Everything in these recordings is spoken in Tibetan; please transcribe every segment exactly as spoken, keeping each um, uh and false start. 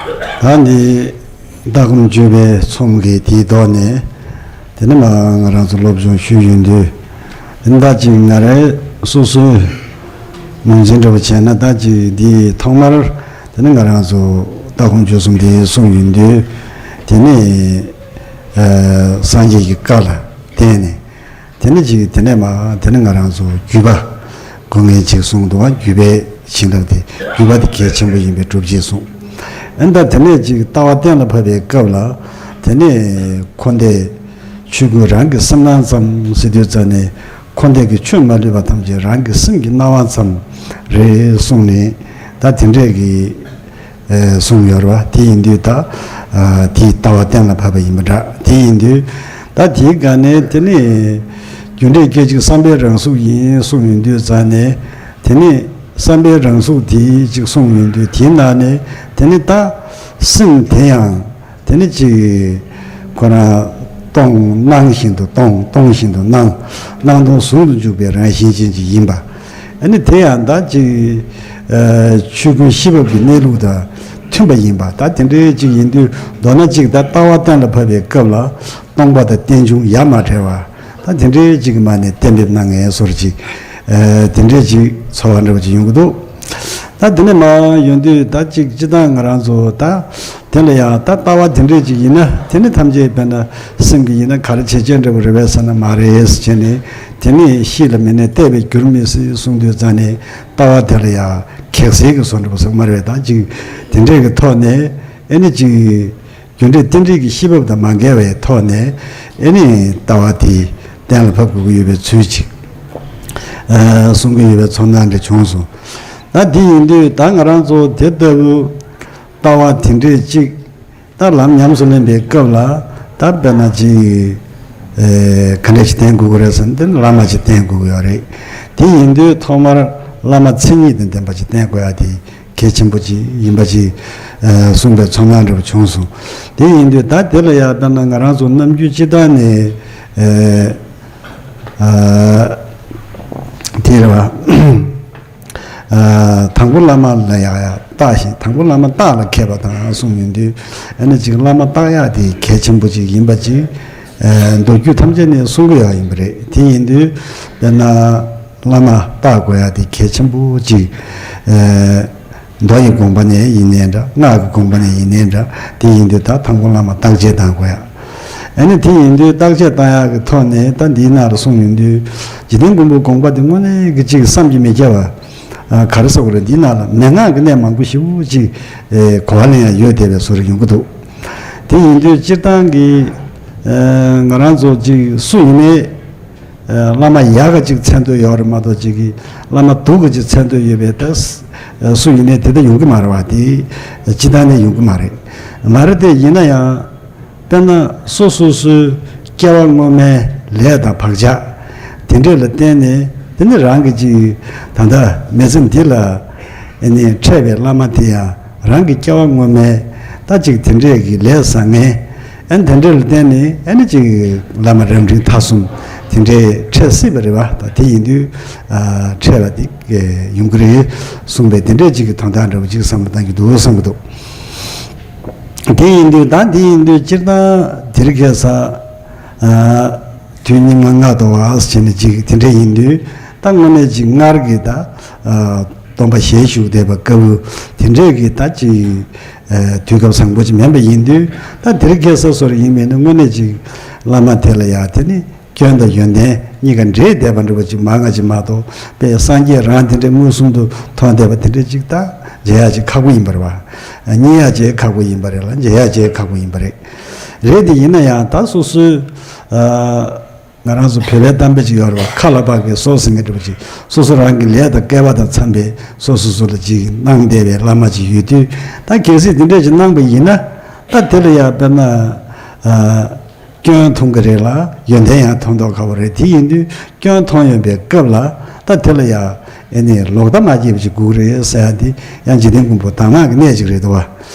ད་འདི་ལྟ་སྒོམ་སྤྱོད་པའི་ཚོམས་ཀྱི་དེའི་ཐོག་ནས། དེ་ནས་མ་ང་རང་ཚོ་སློབ་སྦྱོང་ཞུས་ཡོང་དུས། ད་ཅིག་ང་རང་སོ་སོའི་ངོས་འཛིན་འདྲ་བོ་བྱས་ན། ད་ཅིག་འདི་ཐོག་མར་དེ་ནས་ང་རང་ཚོ་ལྟ་སྒོམ་སྤྱོད་གསུམ་འདི་གསུངས་ཡོང་དུས། དེ་ནས་ཨ་སངས་རྒྱས་ཀྱི་བཀའ་ལ་བརྟེན་ནས། དེ་ནས་ཅིག་དེ་ནས་མ་དེ་ནས་ང་རང་ཚོ་བརྒྱུད་པ་དགོས་ངེས་ཅིག་གསུངས་འདུག་བ། བརྒྱུད་པའི་བྱིན་རླབས་དེ། བརྒྱུད་པ་དེ་གལ་ཆེན་པོ་ཡིན་པའི་སྒྲུབ་བྱེད་གསུངས། ཨ་ནི་ད་དེ་ནས་ཅིག་ལྟ་བ་གཏན་ལ་ཕབ་པའི་སྐབས་ལ། དེ་ནས་འཁོར་འདས་ཆོས་ཀུན་རང་གི་སེམས་སྣང་ཙམ་ཟེར་དུས་ཙ་ནས། འཁོར་འདས་ཀྱི་ཆོས་མ་ལུས་པ་ཐམས་ཅད་རང་གི་སེམས་ཀྱི་སྣང་བ་ཙམ་རེད་གསུངས་ནས། ད་དེ་འདྲས་ཀྱི་ཨེ་གསུངས་ཡོད་རེད་བ། དེ་ཡིན་དུས་ད་ཨ་དེའི་ལྟ་བ་གཏན་ལ་ཕབ་པ་ཡིན་པ་འདྲ། དེ་ཡིན་དུས་ད་དེའི་སྒང་ནས་དེ་ནི་རྒྱུ་འབྲས་སྐད་ཅིག་བསམ་པའི་རང་གཟུགས་ཡིན་གསུངས་ཡོང་དུས་ཙ་ནས། དེ་ནི་བསམ་པའི་རང་གཟུགས་དེ་ཅིག་གསུངས་ཡོང་དུས། དེའི་ནང་ནས་དེ་ནི་ད་སེམས་དེ་ཡང་དེ་ནི་ཅིག་ཁོ་རང་སྟོང་སྣང་བཞིན་དུ་སྟོང་། སྟོང་བཞིན་དུ་སྣང་། སྣང་སྟོང་ཟུང་དུ་འཇུག་པའི་རང་བཞིན་ཅན་ཅིག་ཡིན་པ། ཨ་ནི་དེ་ཡང་ད་ཅིག་ཨ་ཆོས་ཀུན་ཤེས་བབ་ཀྱི་གནས་ལུགས་དང་མཐུན་པ་ཡིན་པ། ད་དེ་འདྲའི་ཅིག་ཡིན་དུས། མདོར་ན་ཅིག་ད་ལྟ་བ་གཏན་ལ་ཕབ་པའི་སྐབས་ལ་སྟོང་པ་དང་རྟེན་འབྱུང་ཡ་མ་བྲལ་བ། ད་དེ་འདྲའི་ཅིག་གི་མ་ནས་གཏན་འབེབས་གནང་ངེས་སོར་ཅིག་ཨ་དེ་འདྲའི་ཅིག་ཚོར་བ་འདྲ་བ་ཅིག་ཡོང་གི་འདུག་ད་དེ་ནས་མ་ཡོང་དུས་ད་ཅིག་སྤྱིར་བཏང་ང་རང་ཚོ་ད་དེ་ལ་ཡང་ད་ལྟ་བ་དེ་འདྲས་ཅིག་ཡིན་ན། དེ་ནི་ཐམས་ཅད་དཔེར་ན་སེམས་ཀྱི་ཡིན་ན་ག་རེ་བྱེད་ཅན་འདྲ་བོ་རེད་པས་ཟེར་ན། མ་རེད་ཟེར་བྱས་ནས། དེ་ནི་གཤིས་ལ་མི་གནས་བརྟས་པས་འགྱུར་མི་སྲིད་གསུངས་དུས་ཙ་ནས། ལྟ་བ་དེ་ལ་ཡང་གེགས་སེལ་གྱི་བཟོ་འདྲ་བོ་ཟེར་མ་རེད། ད་ཅིག་དེ་འདྲས་ཀྱི་ཐོག་ནས་ཨེ་ནི་ཅིག་རྒྱུ་འབྲས་རྟེན་འབྲེལ་གྱི་ཤེས་བབ་དང་མ་འགལ་བའི་ཐོག་ནས། ཨེ་ནི་ལྟ་བ་དེ་གཏན་ལ་ཕབ་དགོས་ཀྱི་ཡོད་པའི་ཚུལ་ཅིག་ཨ་གསུང་གི་ཡོད་པའི་ཚོར་སྣང་འདྲ་བྱུང་སོང་། ད་དེ་ཡིན་དུས་ད་ང་རང་ཚོ་དེ་ལྟ་བུ་ལྟ་བ་དེ་འདྲས་ཅིག་ད་ལམ་ཉམས་སུ་ལེན་པའི་སྐབས་ལ། ད་དཔེར་ན་ཅིག་ཨེ་ག་འདྲས་ཅིག་བསྟེན་དགོས་ཀྱི་རེད་ཟེར་ན། དེ་ནི་བླ་མ་ཅིག་བསྟེན་དགོས་ཀྱི་ཡོད་རེད། དེ་ཡིན་དུས་ཐོག་མར་བླ་མ་མཚན་ཉིད་དང་ལྡན་པ་ཅིག་བསྟེན་དགོས་ཡ་དེ་གལ་ཆེན་པོ་ཅིག་ཡིན་པ་ཅིག་ཨ་གསུངས་པའི་ཚོར་སྣང་འདྲ་བོ་བྱུང་སོང་། དེ་ཡིན་དུས་ད་དེ་ལ་ཡང་དཔེར་ན་ང་རང་ཚོ་ནམ་རྒྱུན་སྤྱིར་བཏང་ནས་ཨ་ཨ་དེ་རེད་བ། ཨ་དང་པོ་བླ་མ་ལ་ཡང་ཡང་བརྟག་ཤིང་། དང་པོ་བླ་མ་བརྟག་ལ་མཁས་པ་དང་གསུངས་ཡོང་དུས། ཨ་ནི་ཅིག་བླ་མ་བརྟག་ཡག་དེ་གལ་ཆེན་པོ་ཅིག་ཡིན་པ་ཅིག་ཨ་མདོ་རྒྱུད་ཐམས་ཅད་ནས་གསུང་གི་ཡོད་ཡིན་པ་རེད། དེ་ཡིན་དུས་དཔེར་ན། བླ་མ་བརྟག་དགོས་ཡ་དེ་གལ་ཆེན་པོ་ཅིག་ཨེ་མདོ་ཡི་དགོངས་པ་ནས་ཡིན་ནའི་འདྲ། སྔགས་ཀྱི་དགོངས་པ་ནས་ཡིན་ནའི་འདྲ། དེ་ཡིན་དུས་ད་དང་པོ་བླ་མ་བརྟག་དཔྱད་བཏང་དགོས་ཡ། ཨ་ནི་དེ་ཡིན་དུས་བརྟག་དཔྱད་བཏང་ཡ་གི་ཐོག་ནས་ད་འདིའི་ནང་ལ་གསུངས་ཡོང་དུས། འཇིག་རྟེན་མགོན་པོའི་དགོངས་པ་དེ་དངོས་གནས་ཀྱི་ཅིག་བསམ་གྱིས་མི་ཁྱབ་པ། ཨ་ག་རེ་ཟེར་དགོས་རེད། འདིའི་ནང་ལ་མན་ངག་གི་གནད་མང་པོ་ཞེ་པོ་ཅིག་ཨེ་གོ་བ་ལེན་ཡ་ཡོད་བསྡད་པའི་བཟོ་འདྲ་ཡོང་གི་འདུག་དེ་ཡིན་དུས་སྤྱིར་བཏང་གི་ཨེ་ང་རང་ཚོ་ཅིག་སུ་ཡིན་ནའི། ཨ་བླ་མ་ཡག་ག་ཅིག་མཚན་འདོད་ཡོད་རེད་མ་གཏོགས། ཅིག་གི་བླ་མ་སྡུག་ག་ཅིག་མཚན་འདོད་ཡོད་པའི་ད་སུ་ཡིན་ནའི་དེ་ལྟར་ཡོང་གི་མ་རེད་བ། དེ་སྤྱིར་བཏང་ནས་ཡོང་གི་མ་རེད། མ་རེད་དེ། ཡིན་ན་ཡང་དཔེར་ན་སོ་སོ་སོའི་སྐྱེ་བ་སྔོན་མའི་ལས་དང་བག་ཆགས་དེ་འདྲས་ལ་བརྟེན་ནས། དེ་ནི་རང་གི་ཅིག་ད་ལྟ་མི་ཚེ་འདི་ལ་ཨ་ནི་འཕྲད་པའི་བླ་མ་དེ་ཡང་རང་གི་སྐྱེ་བ་སྔོན་མའི་ད་ཅིག་དེ་འདྲས་ཀྱི་ལས་བཟང་ངན། ཨ་ནི་དེ་འདྲ་ལ་བརྟེན་ནས་ཨ་ནི་ཅིག་བླ་མ་རབ་འབྲིང་ཐ་གསུམ་དེ་འདྲའི་འཕྲད་སྲིད་པ་རེད་བ། ད་དེ་ཡིན་དུས་ཨ་འཕྲད་པ་དེ་ཡོང་གི་རེད་གསུངས་པའི་དེ་འདྲའི་ཅིག་གི་དོན་དག་འདྲ་བོ་ཅིག་བསམ་བློ་བཏང་གི་འདུག་བསམ་གི་འདུག་དེ་ཡིན་དུས་ད་དེ་ཡིན་དུས་སྤྱིར་བཏང་དེ་རིང་ཁ་སང་ཨ་དུས་སྙིགས་མ་ལྔ་བདོ་བ་ཟེར་ནས་ཅིག་དེ་འདྲ་ཡིན་དུས། ད་དངོས་གནས་ཅིག་སྔར་གྱི་ད་ཨ་སྟོན་པ་ཞལ་བཞུགས་བསྡད་པ་སྐབས་དེ་འདྲའི་གི་ད་ཅིག་ཨ་དུས་སྐབས་བཟང་པོ་ཅིག་མིན་པ་ཡིན་དུས། ད་དེ་རིང་ཁ་སང་བཟོ་འདྲ་ཡིན་པས་ན་དངོས་གནས་ཅིག་བླ་མ་དེ་ལ་ཡང་དེ་ནི་སྐྱོན་དང་ཡོན་ཏན་གཉིས་ཀ་འདྲེས་བསྡད་པ་འདྲ་བོ་ཅིག་མང་ང་ཅིག་མ་གཏོགས། དཔེ་སངས་རྒྱས་རང་དེ་འདྲའི་མངོན་སུམ་དུ་མཐོང་བསྡད་པ་དེ་འདྲ་ཅིག་ད་མཇལ་ཡག་ཅིག་ཁག་པོ་ཡིན་པ་རེད་བ། རྙེད་ཡག་ཅིག་ཁག་པོ་ཡིན་པ་རེད་ལ། མཇལ་ཡག་ཅིག་ཁག་པོ་ཡིན་པ་རེད། རེད་དེ། ཡིན་ན་ཡང་ད་སོ་སོའི་ཨ་ང་རང་ཚོ་བོད་པའི་གཏམ་དཔེ་ཅིག་ཡོད་རེད་བ། ཁ་ལ་པགས་ཀྱི་སོ་ཟེར་མཁན་འདྲ་བོ་ཅིག་སོ་སོ་རང་གི་ལས་དང་སྐལ་བ་དང་འཚམས་པའི་སོ་སོ་སོ་ལ་ཅིག་གནང་བསྡད་པའི་བླ་མ་ཅིག་ཡོད་དུས། ད་གལ་སྲིད་དེ་འདྲས་ཅིག་གནང་པ་ཡིན་ན། ད་དེ་ལ་ཡང་དཔེར་ན་ཨ་སྐྱོན་མཐོང་གི་རེད་ལ། ཡོན་ཏན་ཡང་མཐོང་མདོག་ཁ་པོ་རེད། དེ་ཡིན་དུས་སྐྱོན་མཐོང་ཡོང་པའི་སྐབས་ལ། ད་དེ་ལ་ཡང་ཨེ་ནི་ལོག་ལྟ་མ་སྐྱེས་པ་ཅིག་དགོས་ཀྱི་རེད་ཟེར་ཡ་དེ་ཡང་འཇིག་རྟེན་མགོན་པོ་དྭགས་ནག་གི་གནད་ཅིག་རེད་འདུག་བ།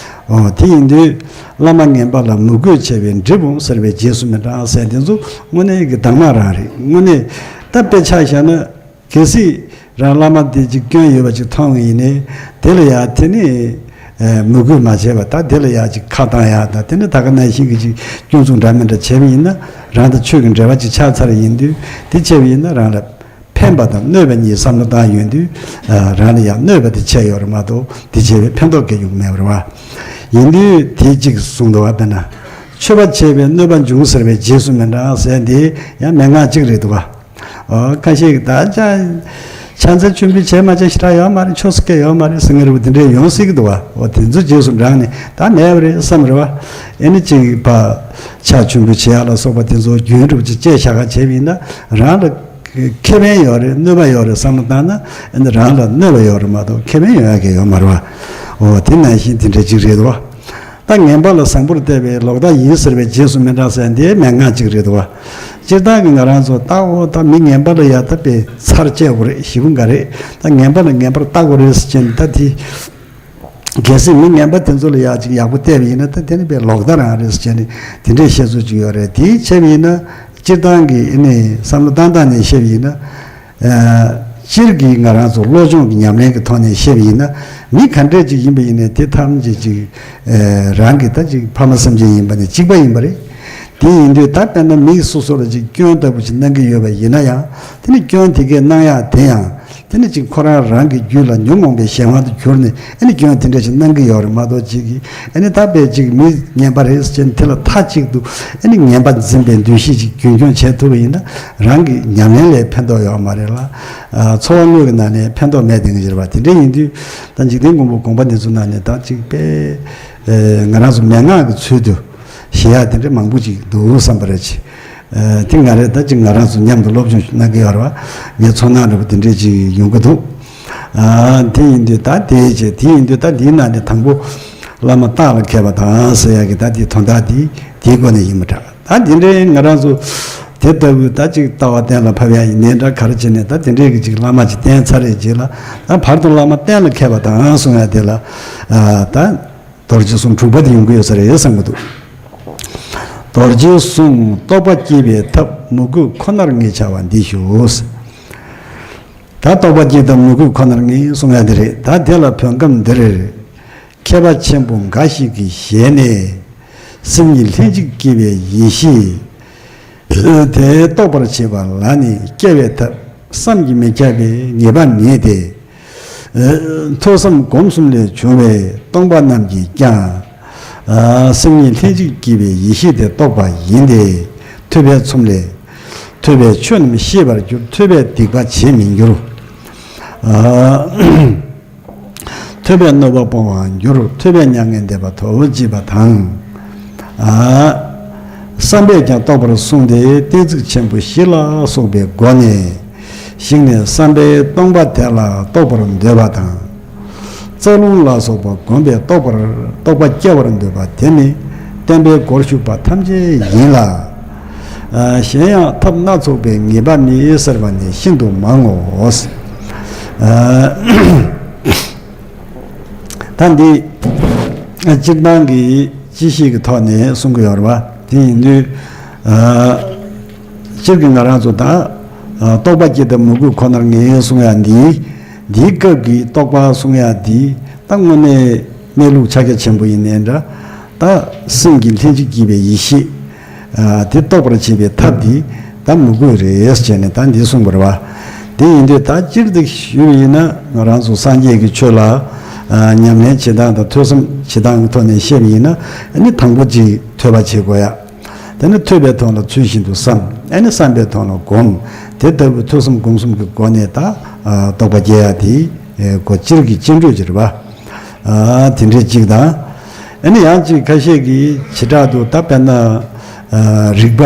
ཨོ། དེ་ཡིན་དུས་བླ་མ་ངན་པ་ལ་མོས་གུས་ཆེ་བས་འབྲས་སྤུངས་ཟེར་བའི་རྗེས་སུ་མི་འབྲང་ཟེར་དེ་ཚོ་དངོས་གནས་ཀྱི་གདམས་ངག་རང་རེད། དངོས་གནས་ད་དཔེ་ཆ་བཞག་ན། གལ་སྲིད་རང་བླ་མ་དེ་ཅིག་སྐྱོན་ཡོད་པ་ཅིག་མཐོང་བ་ཡིན་ནའི། དེ་ལ་ཡང་དེ་ནི་ མོས་གུས་མ་བྱས་པ་ད་དེ་ལ་ཡག་ཅིག་ཁ་བཏང་ཡག་ད་དེ་ནི་ད་ག་ནང་བཞིན་གྱི་ཅིག་སྐྱོན་འཛུགས་འདྲ་མི་འདྲ་བྱས་པ་ཡིན་ན་རང་དང་ཆོས་ཀྱི་འབྲེལ་བ་ཅིག་ཆགས་ཚར་ཡིན་དུས་དེ་བྱས་པ་ཡིན་ན་རང་ལ་ཕན་པ་དང་གནོད་པ་གཉིས་བསམ་བློ་བཏང་ཡོང་དུས་རང་ལ་ཡང་གནོད་པ་དེ་བྱས་ཡོད་རེད་མ་གཏོགས་དེ་བྱས་པའི་ཕན་ཐོགས་སྐྱེ་རྒྱུ་མེད་པ་རེད་བ། ཡིན་དུས་དེ་གཅིག་གསུངས་འདུག་བ། དཔེར་ན་མཆོད་པ་བྱས་པས་གནོད་པ་འབྱུང་ཟེར་བའི་རྗེས་སུ་མི་འབྲང་ཟེར་འདི་ཡང་མན་ངག་གཅིག་རེད་འདུག་བ། ཨོ་ཁ་ཤས་ཀྱིས་ད་ཅག་ཕྱག་འཚལ་མཆོད་འབུལ་བྱས་མ་བྱས་ཞེ་དྲག་ཡོད་མ་རེད། ཆོས་སུ་སྐད་ཡོད་མ་རེད་ཟེར་མཁན་རེད་བ། དེ་འདྲས་ཡོང་སྲིད་ཀྱི་འདུག་བ། ཨོ་དེ་ཚོ་རྗེས་སུ་འབྲངས་ནས་ད་མེད་པ་རེད་བསམ་རེད་བ། ཨེ་ནི་གཅིག་ཕར་ཕྱག་མཆོད་འབུལ་བྱེད་ཡག་ལ་སོགས་པ་དེ་ཚོ་རྒྱུན་འགྲུབ་ཅིག་བཅས་བཞག་ག་བྱས་པ་ཡིན་ན་རང་ལ་ཁེ་ཕན་ཡོད་རེད་གནོད་པ་ཡོད་རེད་བསམ་བློ་བཏང་ན་ཨེ་ནི་རང་ལ་གནོད་པ་ཡོད་རེད་མ་གཏོགས་ཁེ་ཕན་ཡོང་ཡག་གི་ཡོད་མ་རེད་བ། ཨོ་དེ་ནང་བཞིན་དེ་འདྲས་ཅིག་རེད་བ། ད་ངན་པ་ལ་བཟང་པོར་བལྟས་པས་ལོག་ལྟ་ཡིན་ཟེར་བའི་རྗེས་སུ་མི་འབྲང་ཟེར་འདི་མན་ངག་ཅིག་རེད་འདུག་བ། སྤྱིར་བཏང་གི་ང་རང་ཚོ་ད་འོ་ད་མི་ངན་པ་ལ་ཡ་ད་དཔེ་ཚར་བཅད་དགོས་རེད་ཞེ་པོ་འགའ་རེད། ད་ངན་པ་ལ་ངན་པར་བལྟ་དགོས་རེད་ཟེར་བྱས་ནས་ད་དེ། གལ་སྲིད་མི་ངན་པ་དེ་ཚོ་ལ་ཡ་ཅིག་ཡག་པོ་བལྟས་པ་ཡིན་ན་ད་དེ་ནི་དཔེ་ལོག་ལྟ་རང་རེད་ཟེར་བྱས་ནས་དེ་འདྲའི་བཤད་ཚུལ་ཅིག་ཡོད་རེད། དེ་བྱས་པ་ཡིན་ན་སྤྱིར་བཏང་གི་ཨ་ནི་བསམ་བློ་བཏང་སྟངས་ནས་བཤད་པ་ཡིན་ན། སྤྱིར་གྱི་ང་རང་ཚོ་བློ་སྦྱོང་གི་ཉམས་ལེན་གྱི་ཐོག་ནས་བཤད་པ་ཡིན་ན་མི་ག་འདྲས་ཅིག་ཡིན་པ་ཡིན་ནའི་དེ་ཐམས་ཅད་ཅིག་རང་གི་ད་ཅིག་ཕ་མ་སེམས་ཅན་ཡིན་པ་ནི་གཅིག་པ་ཡིན་པ་རེད། དེ་ཡིན་དུས་ད་དཔེར་ན་མི་སོ་སོ་ལ་ཅིག་སྐྱོན་ལྟ་བུ་ཅིག་གནང་གི་ཡོད་པ་ཡིན་ན་ཡང་དེ་ནི་སྐྱོན་དེ་གས་གནང་ཡག་དེ་ཡང་དེ་ནི་ཅིག་ཁོ་རང་རང་གི་རྒྱུད་ལ་ཉོན་མོངས་པའི་གཞན་དབང་དུ་གྱུར་ནས་ཨ་ནི་སྐྱོན་དེ་འདྲས་ཅིག་གནང་གི་ཡོད་རེད་མ་གཏོགས་ཅིག་གིས། ཨ་ནི་ད་དཔེ་ཅིག་མི་ངན་པ་རེད་ཟེར་ནས་དེ་ལ་མཐའ་གཅིག་ཏུ་ཨ་ནི་ངན་པ་འཛིན་པའི་འདུ་ཤེས་ཅིག་རྒྱུན་འཁྱོངས་བྱེད་ཐུབ་པ་ཡིན་ན་རང་གི་ཉམས་ལེན་ལས་ཕན་ཐོགས་ཡོད་མ་རེད་ལ། ཨ་འཚོ་བ་དངོས་ཀྱི་ནང་ནས་ཕན་ཐོགས་མེད་དེ་འདྲ་རེད་བ། དེ་འདྲ་ཡིན་དུས་ད་འཇིག་རྟེན་མགོན་པོ་དགོངས་པ་འདི་ཚོ་ནང་ནས་ད་ཅིག་དཔེ་ཨ་ང་རང་ཚོ་མན་ངག་གི་ཚུལ་དུ་བཞེས་ཡག་དེ་འདྲ་མང་པོ་ཅིག་འདུག་བསམ་པ་རེད་ཅིག་ཨ་དེ་ང་རེད། ད་ཅིག་ང་རང་ཚོ་མཉམ་དུ་སློབ་སྦྱོང་གནང་གི་ཡོད་རེད་བ། ངའི་ཚོར་སྣང་འདྲ་པོ་དེ་འདྲས་ཅིག་ཡོང་གི་འདུག་ཨ་དེ་ཡིན་དུས་ད་དེ་བྱས་དེ་ཡིན་དུས་ད་འདིའི་ནང་ནས་དང་པོ་བླ་མ་རྟགས་ལ་མཁས་པ་དང་ཟེར་ཡག་གི་ད་དེའི་དོན་དག་དེ་དེའི་སྒོ་ནས་ཡིན་པ་འདྲ། ད་དེ་འདྲའི་ང་རང་ཚོ་དེ་ལྟ་བུའི་ད་ཅིག་ལྟ་བ་གཏན་ལ་ཕབ་ཡག་ཡིན་ནའི་འདྲ་ག་རེ་བྱས་ནས་ད་དེ་འདྲའི་གི་ཅིག་བླ་མ་ཅིག་བསྟེན་ཚར་རེད་རྗེས་ལ་ད་བར་དུ་བླ་མ་གཏན་ལ་མཁས་པ་དང་གསུང་ཡག་དེ་ལ་ཨ་ད། རྡོ་རྗེ་གསུང་དྲུག་པ་དེ་ཡོང་གི་ཡོད་ས་རེད་བསམ་གྱི་འདུག་རྡོ་རྗེ་གསུང་རྟོགས་པ་སྐྱེ་བའི་ཐབས་མོས་གུས་ཁོ་ནར་ངེས་བྱ་བ་འདི་ཞུ། ད་རྟོགས་པ་སྐྱེ་ཐབས་མོས་གུས་ཁོ་ནར་ངེས་གསུང་ཡ་དེ་རེད། ད་དེ་ལ་བོད་ཁམས་འདིར་མཁས་པ་ཆེན་པོ་འགའ་ཞིག་གི་ཞལ་ནས་སེམས་ཉིད་ལྷན་ཅིག་སྐྱེས་པའི་ཡེ་ཤེས་དེ་རྟོགས་པར་བྱེད་པ་ལ་ནི་སྐྱེ་བའི་ཐབས་བསམ་གྱིས་མི་ཁྱབ་པའི་ངེས་པ་མེད་དེ། ཐོས་བསམ་སྒོམ་གསུམ་ལས་བྱུང་བའི་སྟོང་པ་རྣམས་ཀྱིས་ཀྱང་། སེམས་ཉིད་ལྷན་ཅིག་སྐྱེས་པའི་ཡེ་ཤེས་དེ་རྟོགས་པ་ཡིན་ཏེ། ཐོས་པའི་ཚོམས་ལས། ཐོས་པས་ཆོས་རྣམས་ཤེས་པར་འགྱུར། ཐོས་པས་སྡིག་པ་བྱེད་མི་འགྱུར། ཐོས་པས་གནོད་པ་སྤོང་བར་འགྱུར། ཐོས་པས་མྱ་ངན་འདས་པ་ཐོབ་ཅེས་པ་དང་། བསམ་པས་ཀྱང་རྟོགས་པར་གསུངས་ཏེ་གཏན་ཚིགས་ཆེན་པོ་བཞི་ལ་སོགས་པའི་སྒོ་ནས་ཞིག་ནས་བསམ་པས་སྟོང་པ་དེ་ལ་རྟོགས་པར་འདོད་པ་དང་། རྩ་རླུང་ལ་སོགས་པ་བསྒོམས་པས་རྟོགས་པར་རྟོགས་པ་སྐྱེ་བར་འདོད་པ་དེ་ནི་བསྟན་པའི་སྒོར་ཞུགས་པ་ཐམས་ཅད་ཡིན་ལ། གཞན་ཡང་ཐབས་སྣ་ཚོགས་པའི་ངེས་པ་མེད་ཟེར་བ་ནི་ཤིན་ཏུ་མང་ངོ་། ད་འདི་སྤྱིར་བཏང་གི་སྤྱི་བཤད་ཀྱི་ཐོག་ནས་གསུང་གི་ཡོད་རེད་བ། དེ་ཡིན་དུས་སྤྱིར་གྱི་ང་རང་ཚོ་ད་རྟོགས་པ་སྐྱེ་ཐབས་མོས་གུས་ཁོ་ནར་ངེས་གསུང་ཡ་འདི་འདིའི་སྐབས་ཀྱི་རྟོགས་པ་གསུང་ཡ་འདི་ད་དངོས་གནས་གནས་ལུགས་ཕྱག་རྒྱ་ཆེན་པོ་ཡིན་ནའི་འདྲ། ད་སེམས་ཀྱི་ལྷན་ཅིག་སྐྱེས་པའི་ཡེ་ཤེས། དེ་རྟོགས་པར་བྱེད་པའི་ཐབས་འདི་ད་མོས་གུས་རེད་ཟེར་ནས་ད་འདི་གསུངས་པ་རེད་བ། དེ་ཡིན་དུས་ད་སྤྱིར་དུ་ཞུས་པ་ཡིན་ན་ང་རང་ཚོ་སངས་རྒྱས་ཀྱི་ཆོས་ལ་ཉམས་ལེན་བྱེད་སྟངས་དང་ཐོས་བསམ་བྱེད་སྟངས་ཀྱི་ཐོག་ནས་བཤད་པ་ཡིན་ན་ཨ་ནི་དང་པོ་གཅིག་ཐོས་པ་བྱེད་དགོས་ཡ། དེ་ནི་ཐོས་པའི་ཐོག་ལ་ཚུལ་བཞིན་དུ་བསམ། ཨ་ནི་བསམ་པའི་ཐོག་ལ་སྒོམ། དེ་ལྟ་བུའི་ཐོས་བསམ་སྒོམ་གསུམ་གྱི་སྒོ་ནས་ད་རྟོགས་པ་སྐྱེ་ཡ་དེ་སྒོ་སྤྱིར་གྱི་སྤྱི་འགྲོས་ཀྱི་རེད་བ། དེ་འདྲའི་གཅིག་དང་། ཨ་ནི་ཡང་གཅིག་ཁ་ཤས་ཀྱིས་བྱེ་བྲག་ཏུ་ད་དཔེར་ན་རིག་པ་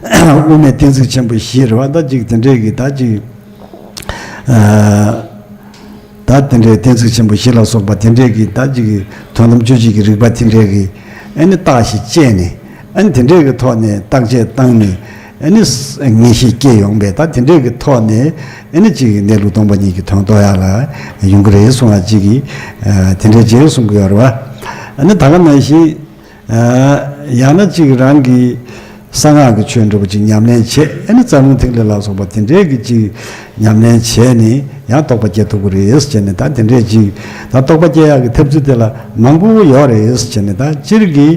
དབུ་མའི་གཏན་ཚིགས་ཆེན་པོ་བཞི་རེད་བ། ད་གཅིག་དེ་འདྲའི་གི་ད་གཅིག་ད་དེ་འདྲའི་གཏན་ཚིགས་ཆེན་པོ་བཞི་ལ་སོགས་པ་དེ་འདྲའི་གི་ད་གཅིག་གི་དོན་དམ་དཔྱོད་བྱེད་ཀྱི་རིག་པ་དེ་འདྲའི་གི་ཨ་ནི་རྟགས་ཤིག་བཅད་ནས་ཨ་ནི་དེ་འདྲའི་གི་ཐོག་ནས་བརྟག་དཔྱད་བཏང་ནས། ཨ་ནི་ངེས་ཤེས་སྐྱེ་ཡོང་པས་ད་དེ་འདྲའི་གི་ཐོག་ནས་ཨ་ནི་གཅིག་གི་གནས་ལུགས་སྟོང་པ་ཉིད་ཀྱི་དོན་རྟོགས་ཡག་ལ་ཡོང་གི་རེད་གསུང་བ་གཅིག་གིས་དེ་འདྲའི་རྗེས་གསུང་གི་ཡོད་རེད་བ། ཨ་ནི་ད་ག་ནང་བཞིན་ཡང་ན་གཅིག་རང་གི་གསང་སྔགས་ཀྱི་ཆོས་འདྲ་པོ་གཅིག་ཉམས་ལེན་བྱེད། ཨ་ནི་རྩ་རླུང་ཐིག་ལེ་ལ་སོགས་པ་དེ་འདྲའི་གི་གཅིག་ཉམས་ལེན་བྱས་ནས་ ཡང་རྟོགས་པ་སྐྱེ་ཐུབ་ཀྱི་རེད་ཟེར་ནས། ད་དེ་འདྲས་ཅིག་ད་རྟོགས་པ་སྐྱེ་ཡག་གི་ཐབས་ཚུལ་དེ་ལ་མང་པོ་ཡོད་རེད་ཟེར་ནས། ད་སྤྱིར་གྱི་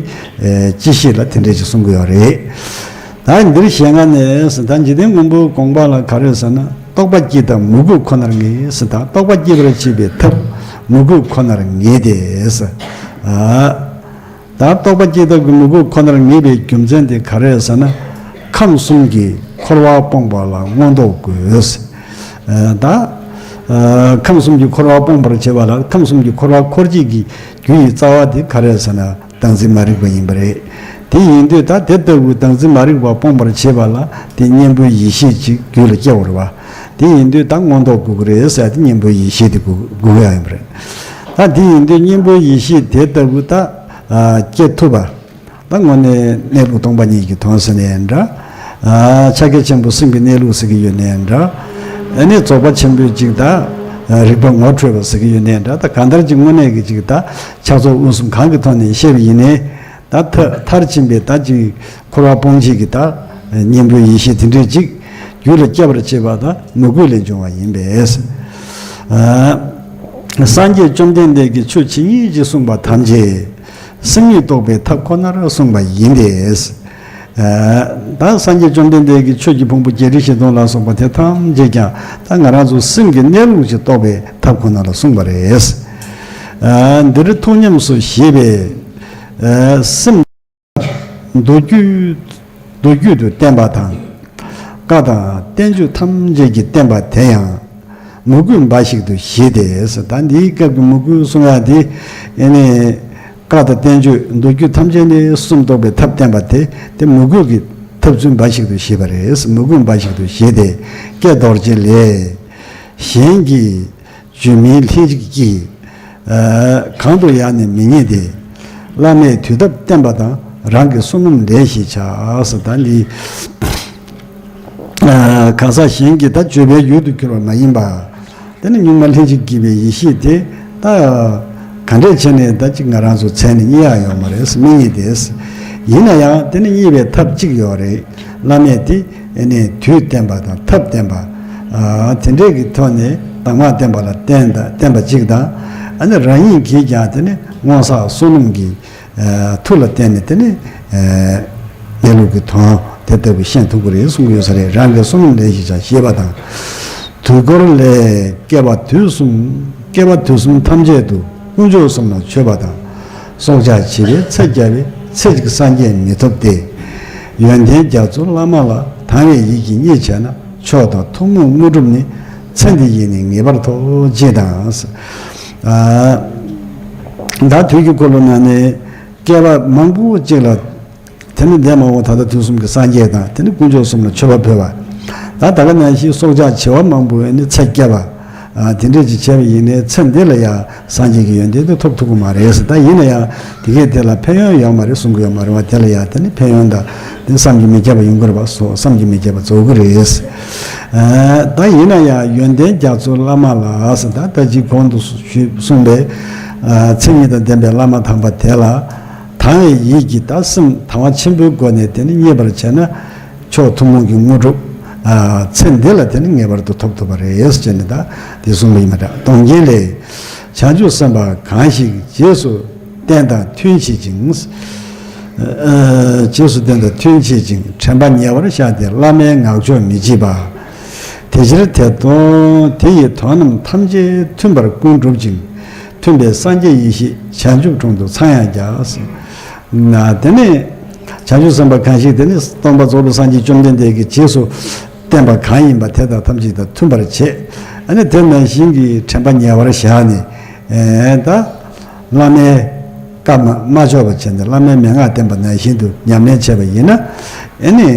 ཨེ་སྤྱི་བཤད་ལ་དེ་འདྲས་ཅིག་གསུང་གི་ཡོད་རེད། ད་འདིར་ཞལ་སྔ་ནས་ཟེར། ད་འཇིག་རྟེན་མགོན་པོའི་དགོངས་པ་ལ་ག་རེ་ཟེར་ན། རྟོགས་པ་སྐྱེ་དང་མོས་གུས་ཁོ་ནར་ངེས་ཟེར། ད་རྟོགས་པ་སྐྱེ་བར་བྱེད་པའི་ཐབས་མོས་གུས་ཁོ་ནར་ངེས་ཏེ་ཟེར། ཨ། ད་རྟོགས་པ་སྐྱེ་ཐབས་ཀྱི་མོས་གུས་ཁོ་ནར་ངེས་པའི་རྒྱུ་མཚན་དེ་ག་རེ་ཟེར་ན། ཁམས་གསུམ་གྱི་འཁོར་བ་སྤོང་བ་ལ་མངོན་རྟོགས་དགོས། ཨ། ད་ཨ་ཁམས་གསུམ་གྱི་འཁོར་བ་སྤོང་བར་བྱེད་པ་ལ། ཁམས་གསུམ་གྱི་འཁོར་བ་འཁོར་བྱེད་ཀྱི་རྒྱུ་ཡི་རྩ་བ་དེ་ག་རེ་ཟེར་ན། བདག་འཛིན་མ་རིག་པ་ཡིན་པ་རེད། དེ་ཡིན་དུས་ད་དེ་ལྟ་བུའི་བདག་འཛིན་མ་རིག་པ་སྤོང་བར་བྱེད་པ་ལ། དེ་གཉེན་པོའི་ཡེ་ཤེས་ཅིག་རྒྱུད་ལ་སྐྱེ་བར་བ། དེ་ཡིན་དུས་ད་མངོན་རྟོགས་དགོས་ཀྱི་རེད་ཟེར། དེ་གཉེན་པོའི་ཡེ་ཤེས་དེ་དགོས་དགོས་ཀྱི་ཡོད་པ་རེད། ད་དེ་ཡིན་དུས་གཉེན་པོའི་ཡེ་ཤེས་དེ་ལྟ་བུ་ད་ཨ་སྐྱེ་ཐུབ་པ། ད་དངོས་གནས་གནས་ལུགས་སྟོང་པ་ཉིད་ཀྱི་དོན་ཟེར་ནའི་འདྲ། ཨ་ཕྱག་རྒྱ་ཆེན་པོ་སེམས་ཀྱི་གནས་ལུགས་ཟེར་གྱི་ཡོད་ནའི་འདྲ། ཨ་ནི་རྫོགས་པ་ཆེན་པོའི་ཅིག་ད་ཨ་རིག་པ་ངོ་འཕྲོད་པ་ཟེར་གྱི་ཡོད་ནའི་འདྲ། ད་གང་ལྟར་ཅིག་དངོས་གནས་ཀྱི་ཅིག་ད་ཕྱག་རྫོགས་དབུ་གསུམ་གང་གི་ཐོག་ནས་བཤད་པ་ཡིན་ནའི། ད་མཐར་མཐར་ཕྱིན་པའི་ད་ཅིག་འཁོར་བ་སྤོང་བྱེད་ཀྱི་ད་གཉེན་པོའི་ཡེ་ཤེས་དེ་འདྲའི་ཅིག་རྒྱུད་ལ་སྐྱེ་བར་བྱེད་པ་ད་མོས་གུས་ལས་བྱུང་བ་ཡིན་པས། ཨ་སངས་རྒྱས་བཅོམ་ལྡན་འདས་ཀྱིས་ཆོས་ཇི་སྙེད་ཅིག་གསུངས་པ་ཐམས་ཅད་སེམས་ཉིད་རྟོགས་པའི་ཐབས་ཁོ་ནར་གསུངས་པ་ཡིན་ཏེ། ཨ་ད་སངས་རྒྱས་བཅོམ་ལྡན་འདས་ཀྱི་ཆོས་ཀྱི་ཕུང་པོ་བརྒྱད་ཁྲི་བཞི་སྟོང་ལ་སོགས་པ་དེ་ཐམས་ཅད་ཀྱང་ད་ང་རང་ཚོ་སེམས་ཀྱི་གནས་ལུགས་ཀྱི་རྟོགས་པའི་ཐབས་ཁོ་ན་ལ་གསུངས་པ་རེད། ཨ་འདིར་ཐུགས་ཉམས་སུ་བཞེས་པའི་ཨ་སེམས་མདོ་རྒྱུད་མདོ་རྒྱུད་དུ་བསྟན་པ་དང་། བཀའ་དང་བསྟན་བཅོས་ཐམས་ཅད་ཀྱིས་བསྟན་པ་དེ་ཡང་མོས་གུས་འབའ་ཞིག་ཏུ་བཞེས་ཏེ་ཟེར། ད་འདིའི་སྐབས་ཀྱི་མོས་གུས་གསུང་ཡ་དེ་ཨེ་ནི་བཀའ་དང་བསྟན་བཅོས་མདོ་རྒྱུད་ཐམས་ཅད་ནས་གསུམ་རྟོགས་པའི་ཐབས་བསྟན་པ་དེ་དེ་མོས་གུས་ཀྱི་ཐབས་ཚུལ་འབའ་ཞིག་ཏུ་བཞེས་པ་རེད། མོས་གུས་འབའ་ཞིག་ཏུ་བཞེས་ཏེ། ཀྱེ་རྡོ་རྗེ་ལས། གཞན་གྱིས་བརྗོད་མིན་ལྷན་ཅིག་སྐྱེས། ཨ་གང་དུ་ཡང་ནི་མི་རྙེད་དེ། བླ་མས་དུས་ཐབས་བསྟན་པ་དང་། རང་གི་བསོད་ནམས་ལས་ཞེས་བྱ། ཟེར། ད་འདི་ཨ་གང་ཟག་གཞན་གྱིས་ད་བརྗོད་པའི་ཡུལ་དུ་གྱུར་པ་མ་ཡིན་པ། དེ་ནི་གཉུག་མ་ལྷན་ཅིག་སྐྱེས་པའི་ཡེ་ཤེས་དེ་ད་ག་འདྲས་བྱས་ནས་ད་ཅིག་ང་རང་ཚོ་མཚན་ནས་རྙེད་ཡག་ཡོད་མ་རེད། མི་རྙེད་དེ། ཡིན་ན་ཡང་དེ་ནི་རྙེད་པའི་ཐབས་གཅིག་ཡོད་རེད། བླ་མས་དེ་ཨེ་ནས་དུས་བསྟན་པ་དང་ཐབས་བསྟན་པ། ཨ་དེ་འདྲས་ཀྱི་ཐོག་ནས་གདམས་ངག་བསྟན་པ་ལ་བརྟེན་དང་བསྟན་པ་གཅིག་དང་། ཨ་ནི་རང་ཉིད་ཀྱིས་ཀྱང་དེ་ནི་སྔོན་བསགས་བསོད་ནམས་ཀྱི་ཨ་མཐུ་ལ་བརྟེན་ནས་དེ་ནི་ཨ་གནས་ལུགས་ཀྱི་དོན་དེ་ལྟ་བུ་ཤེས་ཐུབ་ཀྱི་རེད་གསུང་གི་ཡོད་ས་རེད། རང་གི་བསོད་ནམས་ལས་ཞེས་བྱ་ཞེས་པ་དང་། དུས་འཁོར་ལས། བསྐལ་པ་དུས་གསུམ། བསྐལ་པ་དུས་གསུམ་ཐམས་ཅད་དུ། དཀོན་མཆོག་གསུམ་ལ་མཆོད་པ་དང་། སྲོག་ཆགས་བྱེ་བའི་ཚེ་བརྒྱ་པའི། ཚེ་གཅིག་སངས་རྒྱས་མི་ཐོབ་སྟེ། ཡོན་ཏན་རྒྱ་མཚོ་བླ་མ་ལ། དང་བའི་ཡིད་ཀྱིས་མཉེས་བྱས་ན། མཆོག་དང་ཐུན་མོང་དངོས་གྲུབ་ནི། ཚེ་འདི་ཡིས་ནི་ངེས་པར་ཐོབ། ཅེས་དང་། ཨ་ད་དུས་ཀྱི་འཁོར་ལོ་ནང་ནས་བསྐལ་པ་མང་པོ་ཅིག་ལ། དེ་ནི་འདས་མ་འོངས་ད་ལྟ་དུས་གསུམ་གྱི་སངས་རྒྱས་དང་། དེ་ནི་དཀོན་མཆོག་གསུམ་ལ་མཆོད་པ་ཕུལ་བ། ད་ད་ག་ནང་བཞིན་སྲོག་ཆགས་བྱེ་བ་མང་པོས་ནི་ཚེ་བསྐྱབས་པ། ཨ་དེ་འདྲས་ཅིག་བྱས་པ་ཡིན་ནའི་ཚེ་འདི་ལ་ཡང་སངས་རྒྱས་ཀྱི་ཡོན་ཏན་དེ་ཐོབ་ཐུབ་ཀྱི་མ་རེད་ཟེར། ད་ཡིན་ན་ཡང་དེ་གས་དེ་ལ་ཕན་ཡོན་ཡོད་མ་རེད་གསུང་གི་ཡོད་མ་རེད་བ། དེ་ལ་ཡང་དེ་ནི་ཕན་ཡོན་དང་དེ་བསམ་གྱིས་མི་ཁྱབ་པ་ཡོང་གི་རེད་བ། སོ་བསམ་གྱིས་མི་ཁྱབ་པ་རྫོགས་ཀྱི་རེད། ཨ་ད་ཡིན་ན་ཡང་ཡོན་ཏན་རྒྱ་མཚོ་བླ་མ་ལ་ཟེར། ད་ད་ཅིག་གོང་དུ་ཞུས་གསུངས་པའི་ཨ་མཚན་ཉིད་དང་ལྡན་པའི་བླ་མ་དམ་པ་དེ་ལ། དང་བའི་ཡིད་ཀྱིས་ད་སེམས་དང་བ་ཆེན་པོའི་སྒོ་ནས་དེ་ནི་མཉེས་པར་བྱས་ན། མཆོག་ཐུན་མོང་གི་དངོས་གྲུབ། ཨ་ཚེ་འདི་ལ་དེ་ནི་ངེས་པར་དུ་ཐོབ་ཐུབ་པ་རེད་ཟེར་ནས་ད་དེ་གསུངས་པ་ཡིན་པ་འདྲ། དོན་རྒྱན་ལས། བྱང་ཆུབ་སེམས་དཔའ་གང་ཞིག་རྗེས་སུ་བསྟན་དང་མཐུན་བྱེད་ཅིང་། ཨ་རྗེས་སུ་བསྟན་དང་མཐུན་བྱེད་ཅིང་། དྲན་པ་ཉེ་བར་བཞག་སྟེ། བླ་མའི་ངག་ཆོས་མི་བརྗེད་པ། དེ་ཕྱིར་དེ་དོན་དེ་ཡི་དོན་རྣམས་ཐམས་ཅད་མཐུན་པར་ཀུན་སྒྲུབ་ཅིང་། མཐུན་པའི་སངས་རྒྱས་ཡེ་ཤེས་བྱང་ཆུབ་དྲུང་དུ་འཚང་ཡང་རྒྱ། ན་དེ་ནས་བྱང་ཆུབ་སེམས་དཔའ་གང་ཞིག་དེ་ནི་སྟོན་པ་རྫོགས་པའི་སངས་རྒྱས་བཅོམ་ལྡན་འདས་ཀྱིས་རྗེས་སུ་བསྟན་པ་གང་ཡིན་པ་དེ་དག་ཐམས་ཅད་དང་མཐུན་པར་བྱེད། ཨ་ནི་དེ་ནང་བཞིན་གྱི་དྲན་པ་ཉེ་བར་བཞག་ནས། ཨེ་ད་བླ་མའི་བཀའ་མ་མ་ལྕོགས་པ་བྱས་ནས་བླ་མའི་མན་ངག་བསྟན་པ་ནང་བཞིན་དུ་ཉམས་ལེན་བྱས་པ་ཡིན་ན། ཨེ་ནི་